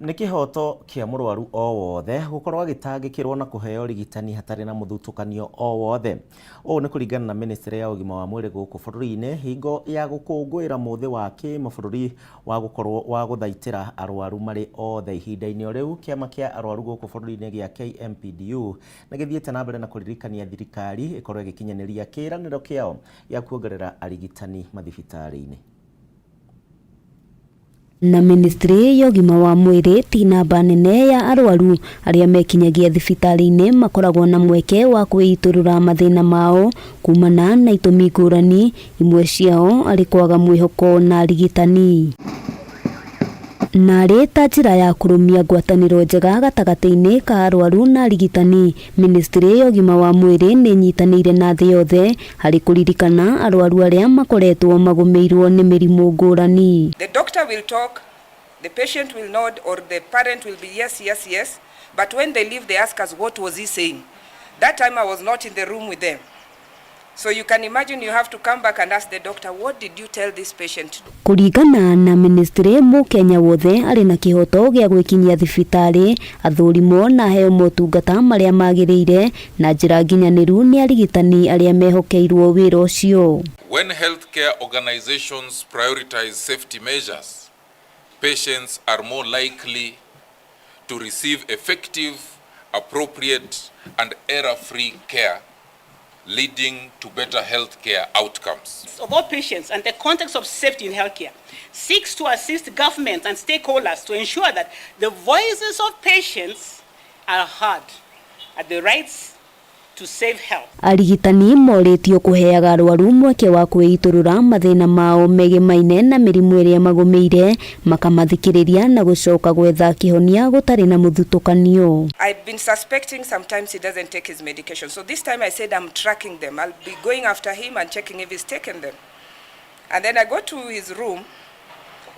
Nĩ kĩhoto kĩa mũrwaru o wothe gũkorwo agĩtangĩkĩrwo na kũheo ũrigitani hatarĩ na mũthutũkanio o wothe. Ũũ nĩ kũringana na ministry ya ũgima wa mwĩrĩ gũkũ bũrũri-inĩ hingo ya gũkũngũĩra mũthĩ wa kĩmabũrũri wa gũkorwo wa gũthaitĩra arwaru marĩ othe. Ihinda-inĩ o rĩu kĩama kĩa arwaru gũkũ bũrũri-inĩ gĩa KMPDU nĩ gĩthiĩte na mbere na kũririkania thirikari ĩkorwo ĩgĩkinyanĩria kĩĩranĩro kĩao gĩa kuongerera arigitani mathibitarĩ-inĩ. Na ministry ya ũgima wa mwĩrĩ ti namba nene ya arwaru arĩa mekinyagia thibitarĩ-inĩ makoragwo na mweke wa kwĩitũrũra mathĩna mao kumana na itũmi ngũrani, imwe ciao arĩ kwaga mwĩhoko na arigitani. Narĩ ta njĩra ya kũrũmia ngwatanĩro njega gatagatĩ-inĩ ka arwaru na arigitani, ministry ya ũgima wa mwĩrĩ nĩ ĩnyitanĩire na thĩ yothe harĩ kũririkana arwaru arĩa makoretwo magũmĩirwo nĩ mĩrimũ ngũrani. The doctor will talk, the patient will nod, or the parent will be yes, yes, yes. But when they leave, they ask us, what was he saying? That time I was not in the room with them. So you can imagine you have to come back and ask the doctor, what did you tell this patient to do? Kũringana na ministry, mũkenya wothe arĩ na kĩhoto gĩa gwĩkinyia thibitarĩ athũrimwo na aheo motungata marĩa magĩrĩire na njĩra nginyanĩru nĩ arigitani arĩa mehokeirwo wĩra ũcio. When healthcare organizations prioritize safety measures, patients are more likely to receive effective, appropriate, and error-free care, leading to better healthcare outcomes. Of all patients and the context of safety in healthcare seeks to assist governments and stakeholders to ensure that the voices of patients are heard at the rights to save health. Arigitani morĩtio kũheaga arwaru mweke wa kwĩitũrũra mathĩna mao megemaine na mĩrimũ ĩrĩa magũmĩire, makamathikĩrĩria na gũcoka gwetha kĩhonia gũtarĩ na mũthutũkanio. I've been suspecting sometimes he doesn't take his medication. So this time I said I'm tracking them. I'll be going after him and checking if he's taken them. And then I go to his room.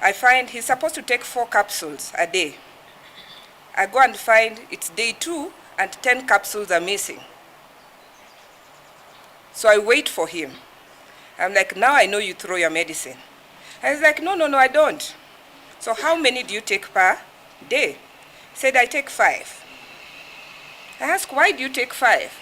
I find he's supposed to take 4 capsules a day. I go and find it's day 2 and 10 capsules are missing. So I wait for him. I'm like, now I know you throw your medicine. And he's like, no, no, no, I don't. So how many do you take per day? He said, I take 5. I ask, why do you take 5?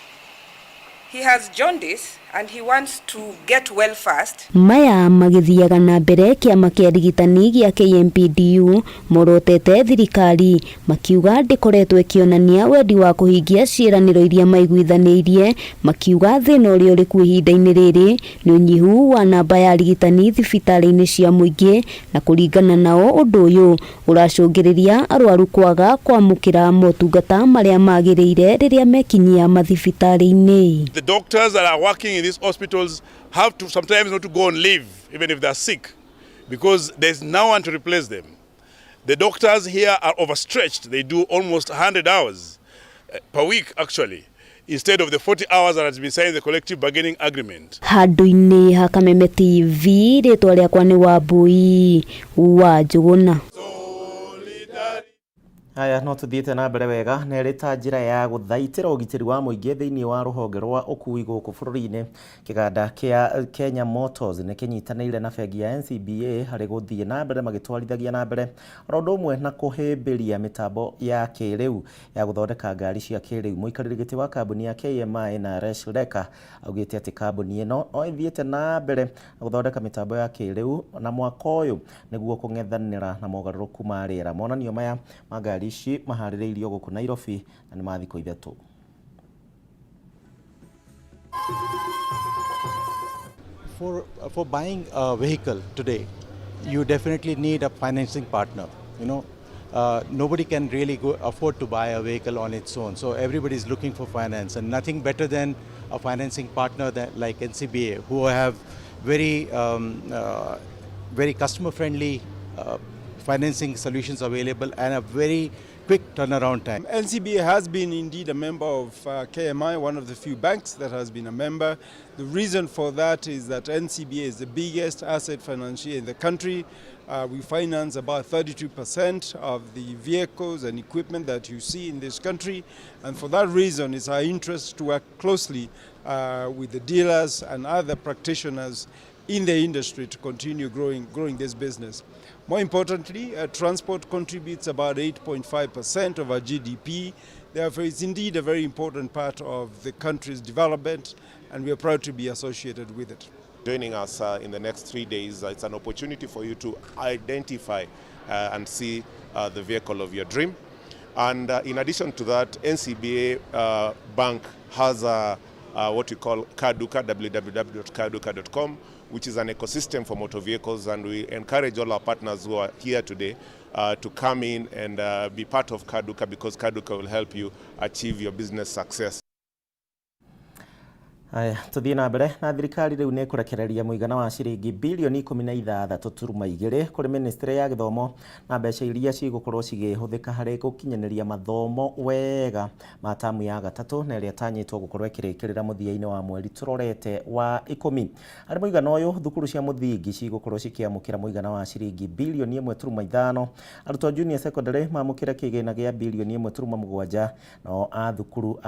He has jaundice and he wants to get well fast. Maya magithiaga na mbere kĩama kĩa arigitani gĩa KMPDU morotete thirikari makiuga ndĩkoretwo ĩkĩonania wendi wa kũhingia ciĩranĩro iria maiguithanĩirie, makiuga thĩna ũrĩa ũrĩ kuo ihinda-inĩ rĩrĩ nĩ ũnyihu wa namba ya arigitani thibitarĩ-inĩ cia mũingĩ, na kũringana nao ũndũ ũyũ ũracũngĩrĩria arwaru kwaga kwamũkĩra motungata marĩa magĩrĩire rĩrĩa mekinyia mathibitarĩ-inĩ. The doctors that are working in these hospitals have to sometimes not to go on leave, even if they're sick, because there's no one to replace them. The doctors here are overstretched. They do almost 100 hours per week, actually, instead of the 40 hours that has been signed in the collective bargaining agreement. Handũ-inĩ ha Kameme TV, rĩtwa rĩakwa nĩ Wambui wa Njũgũna. Haya, no tuthiĩte na mbere wega na ĩrĩ ta njĩra ya gũthaitĩra ũgitĩri wa mũingĩ thĩinĩ wa rũhonge rwa ũkui gũkũ bũrũri-inĩ. Kĩganda kĩa Kenya Motors nĩ kĩnyitanĩire na bengi ya NCBA harĩ gũthiĩ na mbere magĩtwarithagia na mbere oro ũndũ ũmwe na kũhĩmbĩria mĩtambo ya kĩrĩu ya gũthondeka ngari cia kĩrĩu. Mũikarĩri gĩtĩ wa kambuni ya KMI na Resh Leka augĩte atĩ kambuni ĩno no ĩthiĩte na mbere na gũthondeka mĩtambo ya kĩrĩu na mwaka ũyũ nĩguo kũng'ethanĩra na mogarũrũku ma rĩera. Monanio maya ma ngari ici maharĩrĩirio gũkũ Nairobi na nĩ ma thikũ 3. For buying a vehicle today, you definitely need a financing partner. You know, nobody can really afford to buy a vehicle on its own. So everybody is looking for finance, and nothing better than a financing partner that, like NCBA, who have very, very customer-friendly financing solutions available and a very quick turnaround time. NCBA has been indeed a member of KMI, one of the few banks that has been a member. The reason for that is that NCBA is the biggest asset financier in the country. We finance about 32% of the vehicles and equipment that you see in this country. And for that reason, it's our interest to work closely with the dealers and other practitioners in the industry to continue growing this business. More importantly, transport contributes about 8.5% of our GDP. Therefore, it's indeed a very important part of the country's development, and we are proud to be associated with it. Joining us in the next 3 days, it's an opportunity for you to identify and see the vehicle of your dream. And in addition to that, NCBA Bank has a what we call Carduka, www.carduka.com, which is an ecosystem for motor vehicles, and we encourage all our partners who are here today to come in and be part of Carduka, because Carduka will help you achieve your business success. Aya, tuthiĩ na mbere na thirikari rĩu nĩ ĩkũrekereria mũigana wa ciringi bilioni 16.2 kũrĩ ministry ya gĩthomo na mbeca iria cigũkorwo cigĩhũthĩka harĩ gũkinyanĩria mathomo wega ma tamu ya gatatũ na ĩrĩa ĩtanyĩtwo gũkorwo ĩkĩrĩkĩrĩra mũthia-inĩ wa mweri tũrorete wa 10. Harĩ mũigana ũyũ thukuru cia mũthingi cigũkorwo cikĩamũkĩra mũigana wa ciringi bilioni 1.5, arutwo junior secondary mamũkĩre kĩgĩna gĩa bilioni 1.7, nao a thukuru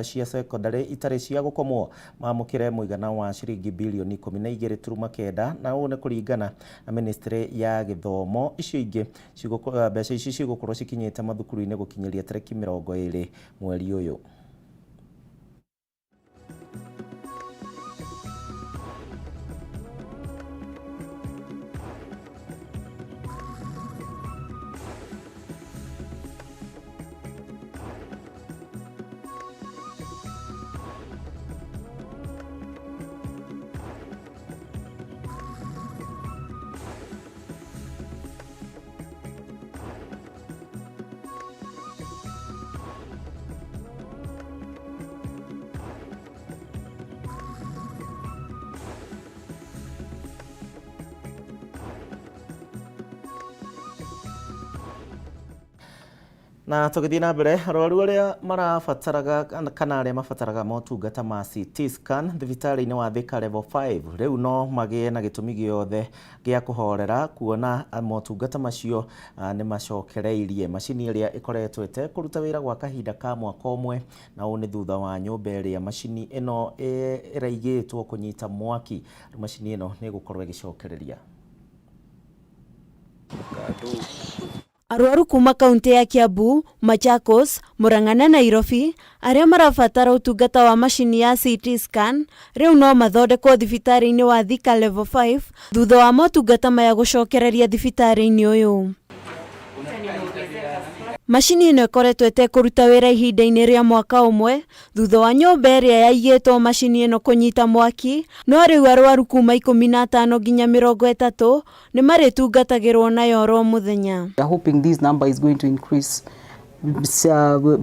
cia secondary itarĩ cia gũkomwo mamũkĩre mũigana wa ciringi bilioni 12.9, na ũũ nĩ kũringana na ministry ya gĩthomo. Icio ingĩ mbeca ici cigũkorwo cikinyĩte mathukuru-inĩ gũkinyĩria tarĩki 20 mweri ũyũ. Na tũgĩthiĩ na mbere, arwaru arĩa marabataraga kana arĩa mabataraga motungata ma CT scan thibitarĩ-inĩ wa Thika Level 5 rĩu no magĩe na gĩtũmi gĩothe gĩa kũhorera kuona motungata macio nĩ macokereirie macini ĩrĩa ĩkoretwo ĩtekũruta wĩra gwa kahinda ka mwaka ũmwe, na ũũ nĩ thutha wa nyũmba ĩrĩa macini ĩno ĩraigĩtwo kũnyita mwaki. Macini ĩno nĩ ĩgũkorwo ĩgĩcokereria. Arwaru kuma kaunti ya Kiambu, Machakos, Murang'a na Nairobi arĩa marabatara ũtungata wa macini ya CT scan rĩu no mathondekwo thibitarĩ-inĩ wa Thika Level 5 thutha wa motungata maya gũcokereria thibitarĩ-inĩ ũyũ. Macini ĩno ĩkoretwo ĩtekũruta wĩra ihinda-inĩ rĩa mwaka ũmwe thutha wa nyũmba ĩrĩa yaigĩtwo macini ĩno kũnyita mwaki, no rĩu arwaru kuma 15 nginya 30 nĩ marĩtungatagĩrwo nayo oro mũthenya. We are hoping this number is going to increase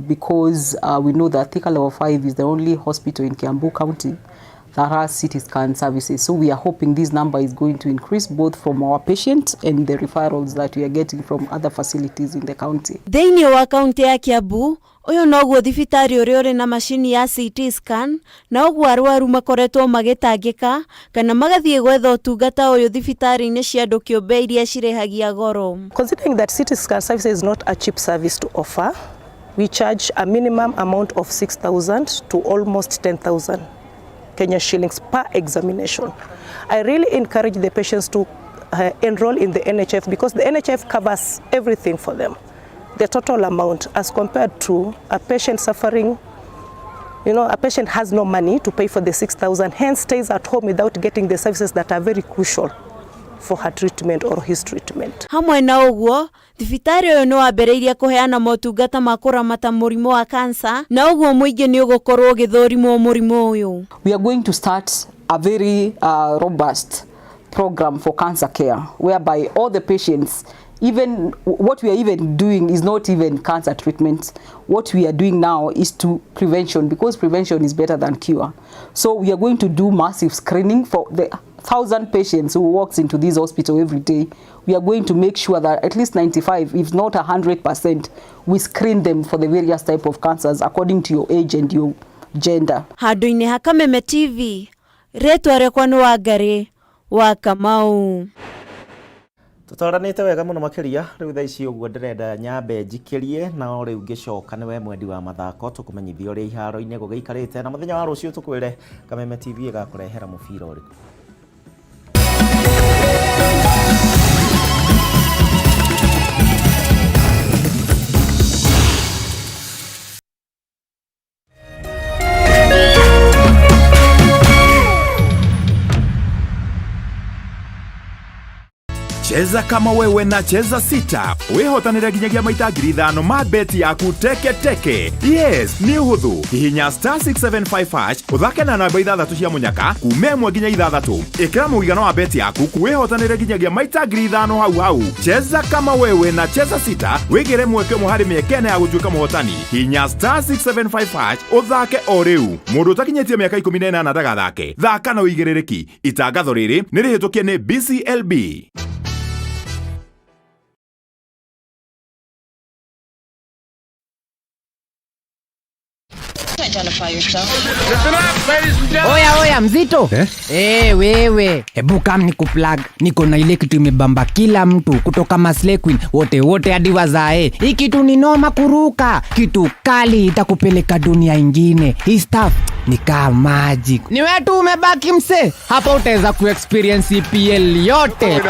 because we know that Thika Level 5 is the only hospital in Kiambu County that has CT scan services. So we are hoping this number is going to increase both from our patients and the referrals that we are getting from other facilities in the county. Thĩinĩ wa kaunti ya Kiambu, ũyũ noguo thibitarĩ ũrĩa ũrĩ na macini ya CT scan, na ũguo arwaru makoretwo magĩtangĩka kana magathiĩ gwetha ũtungata ũyũ thibitarĩ-inĩ cia andũ kĩũmbe iria cirĩhagia goro. Considering that CT scan service is not a cheap service to offer, we charge a minimum amount of 6,000 to almost 10,000 Kenya shillings per examination. I really encourage the patients to enroll in the NHF because the NHF covers everything for them. The total amount as compared to a patient suffering, you know, a patient has no money to pay for the 6,000, hence stays at home without getting the services that are very crucial for her treatment or his treatment. Hamwe na ũguo, thibitarĩ ũyũ nĩ wambĩrĩirie kũheana motungata ma kũramata mũrimũ wa kansa, na ũguo mũingĩ nĩ ũgũkorwo ũgĩthũrimwo mũrimũ ũyũ. We are going to start a very robust program for cancer care, whereby all the patients, even what we are even doing is not even cancer treatment. What we are doing now is to prevention, because prevention is better than cure. So we are going to do massive screening for the 1,000 patients who walks into this hospital every day, we are going to make sure that at least 95, if not 100%, we screen them for the various type of cancers according to your age and your gender. Handũ-inĩ ha Kameme TV, rĩtwa rĩakwa nĩ Wangari wa Kamau. Tũtwaranĩte wega mũno makĩria rĩu thaa ici ũguo ndĩrenda nyambe njikĩrie na o rĩu ngĩcoka nĩwe mwendi wa mathako tũkũmenyithia ũrĩa iharo-inĩ gũgĩikarĩte na mũthenya wa rũciũ tũkwĩre Kameme TV ĩgakũrehera mũbira ũrĩkũ. Cheza kama wewe na Cheza Sita wihotanire nginyagia maita 5,000 ma beti yaku teke teke. Yes, nĩ ũhũthũ. Hihinya star 675 hash ũthake na namba ithathatũ cia mũnyaka kuma 1 nginya 6. Ĩkĩra mũigana wa beti yaku wihotanire nginyagia maita 5,000 hau hau. Cheza kama wewe na Cheza Sita wĩgĩre mweke ũmwe harĩ mĩeke ĩna ya gũtuĩka mũhotani. Hihinya star 675 hash ũthake o rĩu. Mũndũ ũtakinyĩtie mĩaka 18 ndagathake. Thaka na ũigĩrĩrĩki. Itangatho rĩrĩ nĩ rĩhĩtũkie nĩ BCLB. Oya oya mzito eh? Hey, wewe hebu kam ni kuplug, niko na ile kitu imebamba kila mtu kutoka Maslay Queen wote wote hadi wazae. Hii kitu ni noma kuruka, kitu kali itakupeleka dunia ingine. Hii stuff ni kama magic. Ni wewe tu umebaki mse, hapa utaweza kuexperience EPL yote.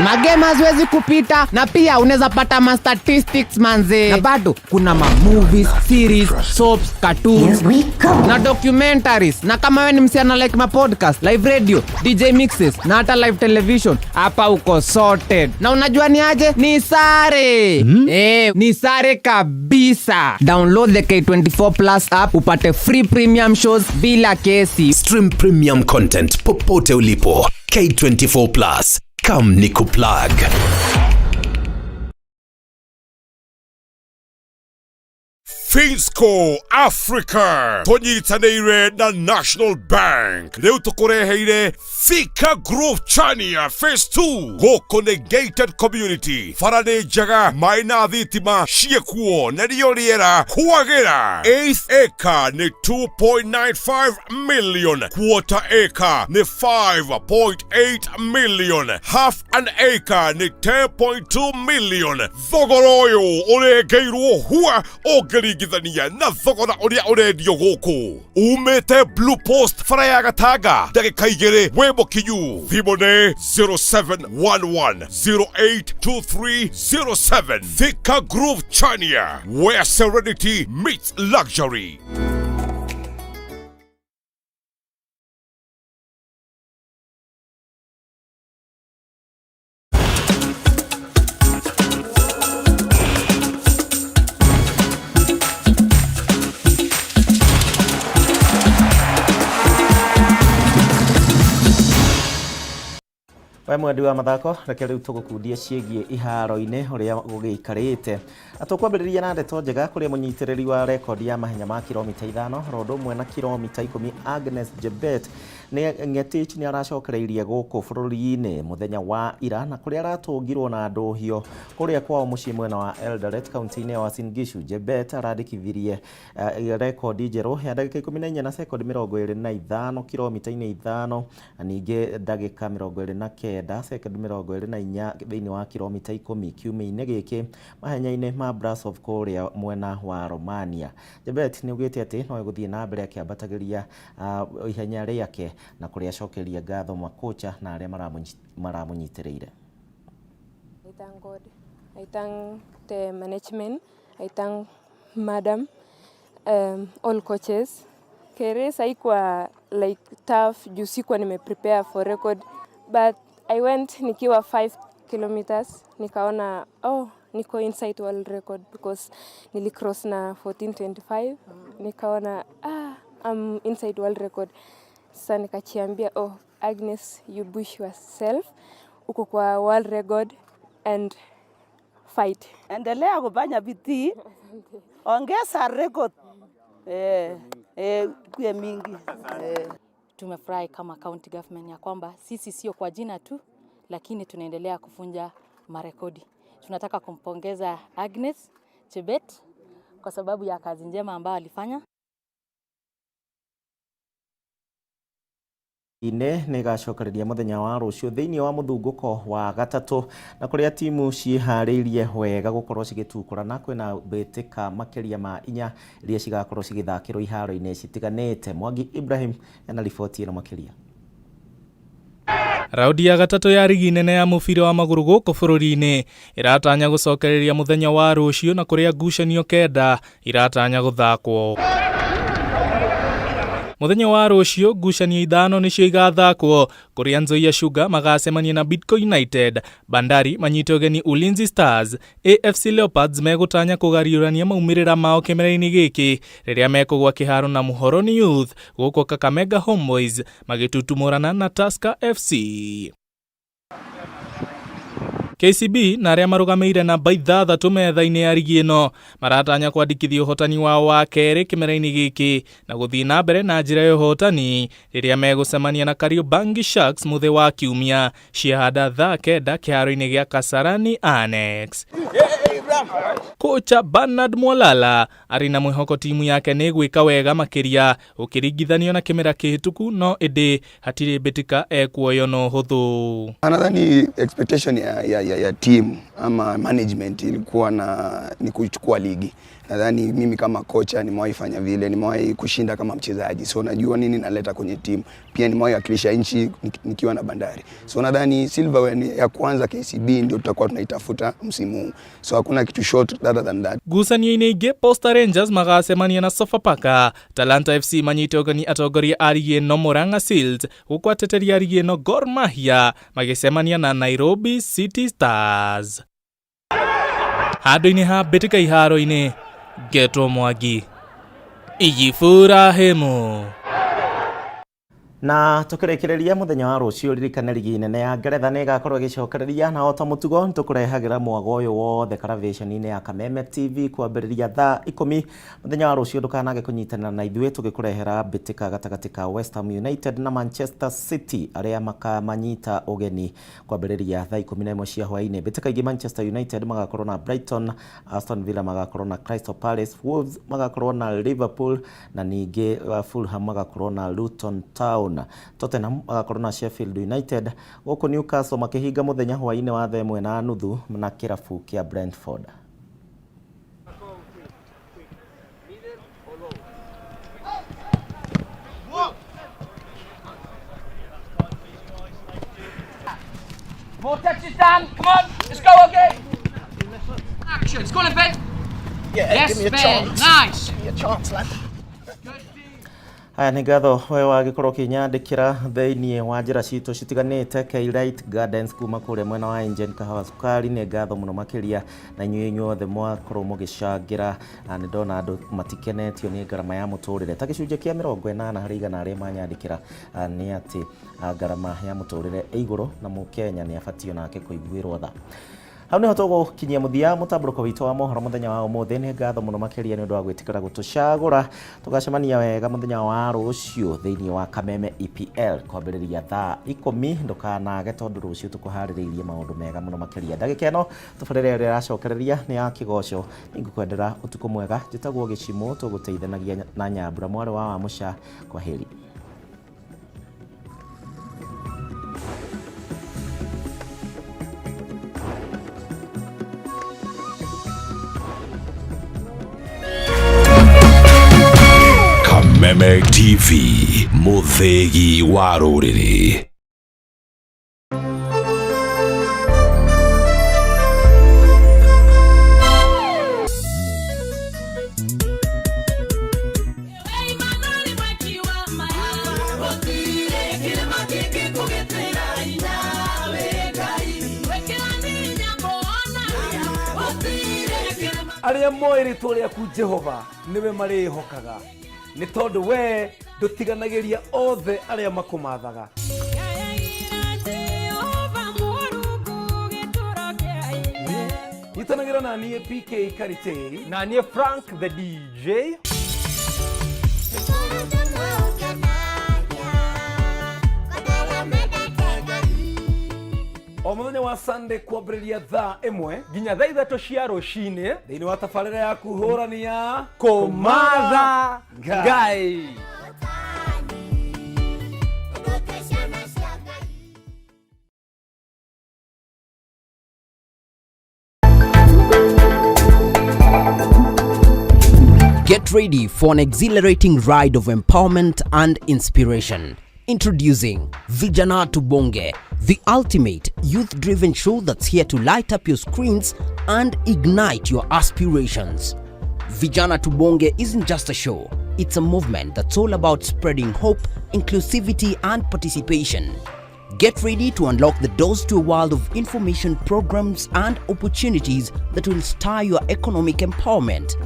Magame haziwezi kupita, na pia unaweza pata ma statistics manze, na bado kuna ma movies, series, soaps, cartoons na documentaries. Na kama wewe ni msichana like ma podcast, live radio, DJ mixes na hata live television, hapa uko sorted. Na unajua ni aje? Ni sare. Ni sare kabisa. Download the K24 Plus app upate free premium shows bila kesi. Stream premium content popote ulipo. K24 Plus. Come nikuplug. Finsco Africa tũnyitanĩire na National Bank rĩu tũkũreheire Thika Grove Chania Phase 2 gũkũ nĩ gated community bara nĩ njega maĩ na thitima ciĩkuo na rĩo rĩera kwagĩra. Eighth acre nĩ 2.95 million, quarter acre nĩ 5.8 million, half an acre nĩ 10.2 million. Thogora ũyũ ũrengeirwo hua ũngĩringithania na thogora ũrĩa ũrendio gũkũ. Umĩte Blue Post bara ya Gatanga ndagĩka 2 wĩ mũkinyu. Thimũ nĩ 0711 082307. Thika Grove Chania, where serenity meets luxury. We mwendi wa mathako reke rĩu tũgũkundie ciĩgiĩ iharo-inĩ ũrĩa gũgĩikarĩte na tũkwambĩrĩria na ndeto njega kũrĩ mũnyitĩrĩri wa rekondi ya mahenya ma kilomita 5 rondo ũmwe na kilomita 10 Agnes Jebet nĩ Ngetich nĩ aracokereirie gũkũ bũrũri-inĩ mũthenya wa ira na kũrĩa aratũngirwo na ndũhio kũrĩa kwao mũciĩ mwena wa Eldoret kaunti-inĩ ya Uasin Gishu. Jebet arandĩkithirie rekondi njerũ ya ndagĩka 14 na sekondi 25 kilomita-inĩ 5 na ningĩ ndagĩka 29 sekondi 24 thĩinĩ wa kilomita 10 kiumia-inĩ gĩkĩ mahenya-inĩ ma Brasov kũrĩa mwena wa Romania. Jebet nĩ augĩte atĩ no egũthiĩ na mbere akĩambatagĩria ihenya rĩake na kũrĩa acokeria ngatho makocha na arĩa maramũnyitĩrĩire. I thank God. I thank the management. I thank madam, all coaches. Race haikuwa like tough juu sikuwa nime prepare for record, but I went nikiwa 5 kilometers nikaona oh niko inside world record because nilicross na 14:25 nikaona I'm inside world record. Sasa nikachiambia oh Agnes, you push yourself, uko kwa world record and fight. Endelea kufanya bidii, ongeza record kuwe mingi. Tumefurahi kama county government ya kwamba sisi sio kwa jina tu, lakini tunaendelea kuvunja marekodi. Tunataka kumpongeza Agnes Chebet kwa sababu ya kazi njema ambayo alifanya. Inĩ nĩ ĩgacokereria mũthenya wa rũciũ thĩinĩ wa mũthungũko wa gatatũ na kũrĩa timu ciĩharĩirie wega gũkorwo cigĩtukũrana kwĩna mbĩtĩka makĩria ma inya iria cigakorwo cigĩthakĩrwo iharo-inĩ citiganĩte. Mwangi Ibrahim ena riboti ĩno makĩria. Raundi ya gatatũ ya rigi nene ya mũbira wa magũrũ gũkũ bũrũri-inĩ ĩratanya gũcokereria mũthenya wa rũciũ na kũrĩa ngucanio kenda iratanya gũthakwo. Mũthenya wa rũciũ ngucanio ithano nĩcio igathakwo kũrĩa Nzoia Sugar magacemania na Bidco United, Bandari manyite ũgeni Ulinzi Stars, AFC Leopards megũtanya kũgariũrania maumĩrĩra mao kĩmera-inĩ gĩkĩ rĩrĩa mekũgwa kĩharo na Muhoroni Youth, gũkũ Kakamega Homeboys magĩtutumũrana na Tusker FC. KCB na arĩa marũgamĩire namba ithathatũ metha-inĩ ya rigi ĩno maratanya kwandĩkithia ũhotani wao wa kerĩ kĩmera-inĩ gĩkĩ na gũthiĩ na mbere na njĩra ya ũhotani rĩrĩa megũcemania na Kariobangi Sharks mũthĩ wa kiumia ciahanda thaa kenda kĩharo-inĩ gĩa Kasarani Annex. Kocha Bernard Mwalala arĩ na mwĩhoko timu yake nĩ ĩgwĩka wega makĩria ũkĩringithanio na kĩmera kĩhĩtũku, no ĩndĩ hatirĩ mbĩtĩka ekuoywo na ũhũthũ. Nadhani expectation ya team ama management ilikuwa na ni kuchukua ligi. Nadhani mimi kama kocha nimewahi fanya vile, nimewahi kushinda kama mchezaji, so najua nini naleta kwenye timu. Pia nimewahi wakilisha nchi nikiwa na Bandari, so nadhani silverware ya kwanza KCB ndio tutakuwa tunaitafuta msimu huu, so hakuna kitu short other than that. Ngucanio-inĩ ingĩ Posta Rangers magacemania na Sofapaka, Talanta FC manyite ũgeni atongoria a rigi ĩno Murang'a Seals, gũkũ ateteri a rigi ĩno Gor Mahia magĩcemania na Nairobi City Stars. Handũ-inĩ ha mbĩtĩka iharo-inĩ, ngetwo Mwangi Iburahimu. Na tukĩrĩkĩrĩria mũthenya wa rũciũ ririkane rigi nene ya Ngeretha nĩ ĩgakorwo ĩgĩcokereria na o ta mũtugo nĩtũkũrehagĩra mwago ũyũ wothe karavĩceni-inĩ ya Kameme TV kwambĩrĩria thaa 10 mũthenya wa rũciũ. Ndũkanage kũnyitanĩra na ithuĩ tũgĩkũrehera mbĩtĩka gatagatĩ ka West Ham United na Manchester City arĩa makamanyita ũgeni kwambĩrĩria thaa 11 cia hwaĩ-inĩ. Mbĩtĩka ingĩ Manchester United magakorwo na Brighton, Aston Villa magakorwo na Crystal Palace, Wolves magakorwo na Liverpool na ningĩ Fulham magakorwo na Luton Town, Tottenham magakorwo na Sheffield United, gũkũ Newcastle makĩhinga mũthenya hwaĩ-inĩ wa thaa 1:30 na kĩrabu kĩa Brentford. More touches, Dan. Come on, let's go again. Action. Let's go on, Ben. Yeah, yes, give me a Ben. chance. Nice. Give me a chance, lad. Haya nĩ ngatho we wagĩkorwo ũkĩnyandĩkĩra thĩinĩ wa njĩra citũ citiganĩte. K-Light Gardens kuma kũrĩa mwena wa Engen Kahawa Sukari nĩ ngatho mũno makĩria na inyuĩ inyuothe mwakorwo mũgĩcangĩra, na nĩ ndona andũ matikenetio nĩ ngarama ya mũtũrĩre ta gĩcunjĩ kĩa 80 harĩ igana arĩa manyandĩkĩra nĩ atĩ ngarama ya mũtũrĩre ĩ igũrũ na mũkenya nĩ abatiĩ nake kũiguĩrwo tha. Hau niho tũgũkinyia mũthia mũtambũrũko witũ wa mohoro mũthenya wa ũmũthĩ. Nĩ ngatho mũno makĩria nĩ ũndũ wa gwĩtĩkĩra gũtũcagũra. Tũgacemania wega mũthenya wa rũciũ thĩinĩ wa Kameme EPL kwambĩrĩria thaa 10. Ndũkanage tondũ rũciũ tũkũharĩrĩirie maũndũ mega mũno makĩria. Ndagĩka ĩno tũbarĩre ĩrĩa ĩracokereria nĩ ya kĩgoco. Nĩngũkwendera ũtukũ mwega. Njĩtagwo Gĩcimũ, tũgũteithanagia na Nyambura mwarĩ wa Wamũca. Kwaheri. Kameme TV, mũthĩgi wa rũrĩrĩ. Arĩa moĩ rĩtwa rĩaku Jehova nĩwe marĩĩhokaga, nĩ tondũ we ndũtiganagĩria othe arĩa makũmathaga. Nyitanagĩra na niĩ PK Karitei na niĩ Frank the DJ. wa Sunday kwambĩrĩria thaa 1 nginya thaa 3 cia rũcinĩ thĩinĩ wa tabarĩra yaku hũrani ya Kũmatha Ngai. Get ready for an exhilarating ride of empowerment and inspiration. Introducing Vijana Tubonge, the ultimate youth-driven show that's here to light up your screens and ignite your aspirations. Vijana Tubonge isn't just a show, it's a movement that's all about spreading hope, inclusivity, and participation. Get ready to unlock the doors to a world of information, programs, and opportunities that will stir your economic empowerment.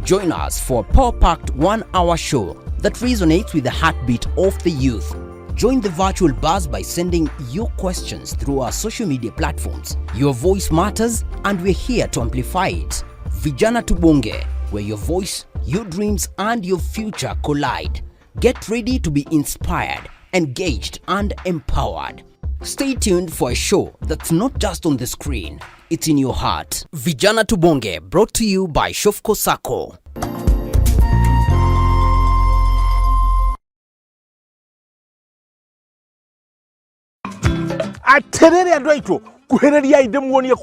Join us for a power-packed 1-hour show that resonates with the heartbeat of the youth. Join the virtual buzz by sending your questions through our social media platforms. Your voice matters, and we're here to amplify it. Vijana Tubonge, where your voice, your dreams, and your future collide. Get ready to be inspired, engaged, and empowered. Stay tuned for a show that's not just on the screen, it's in your heart. Vijana Tubonge, brought to you by Shofco Sacco. Atiriri andu aitu kuhiriria ndĩmuonie.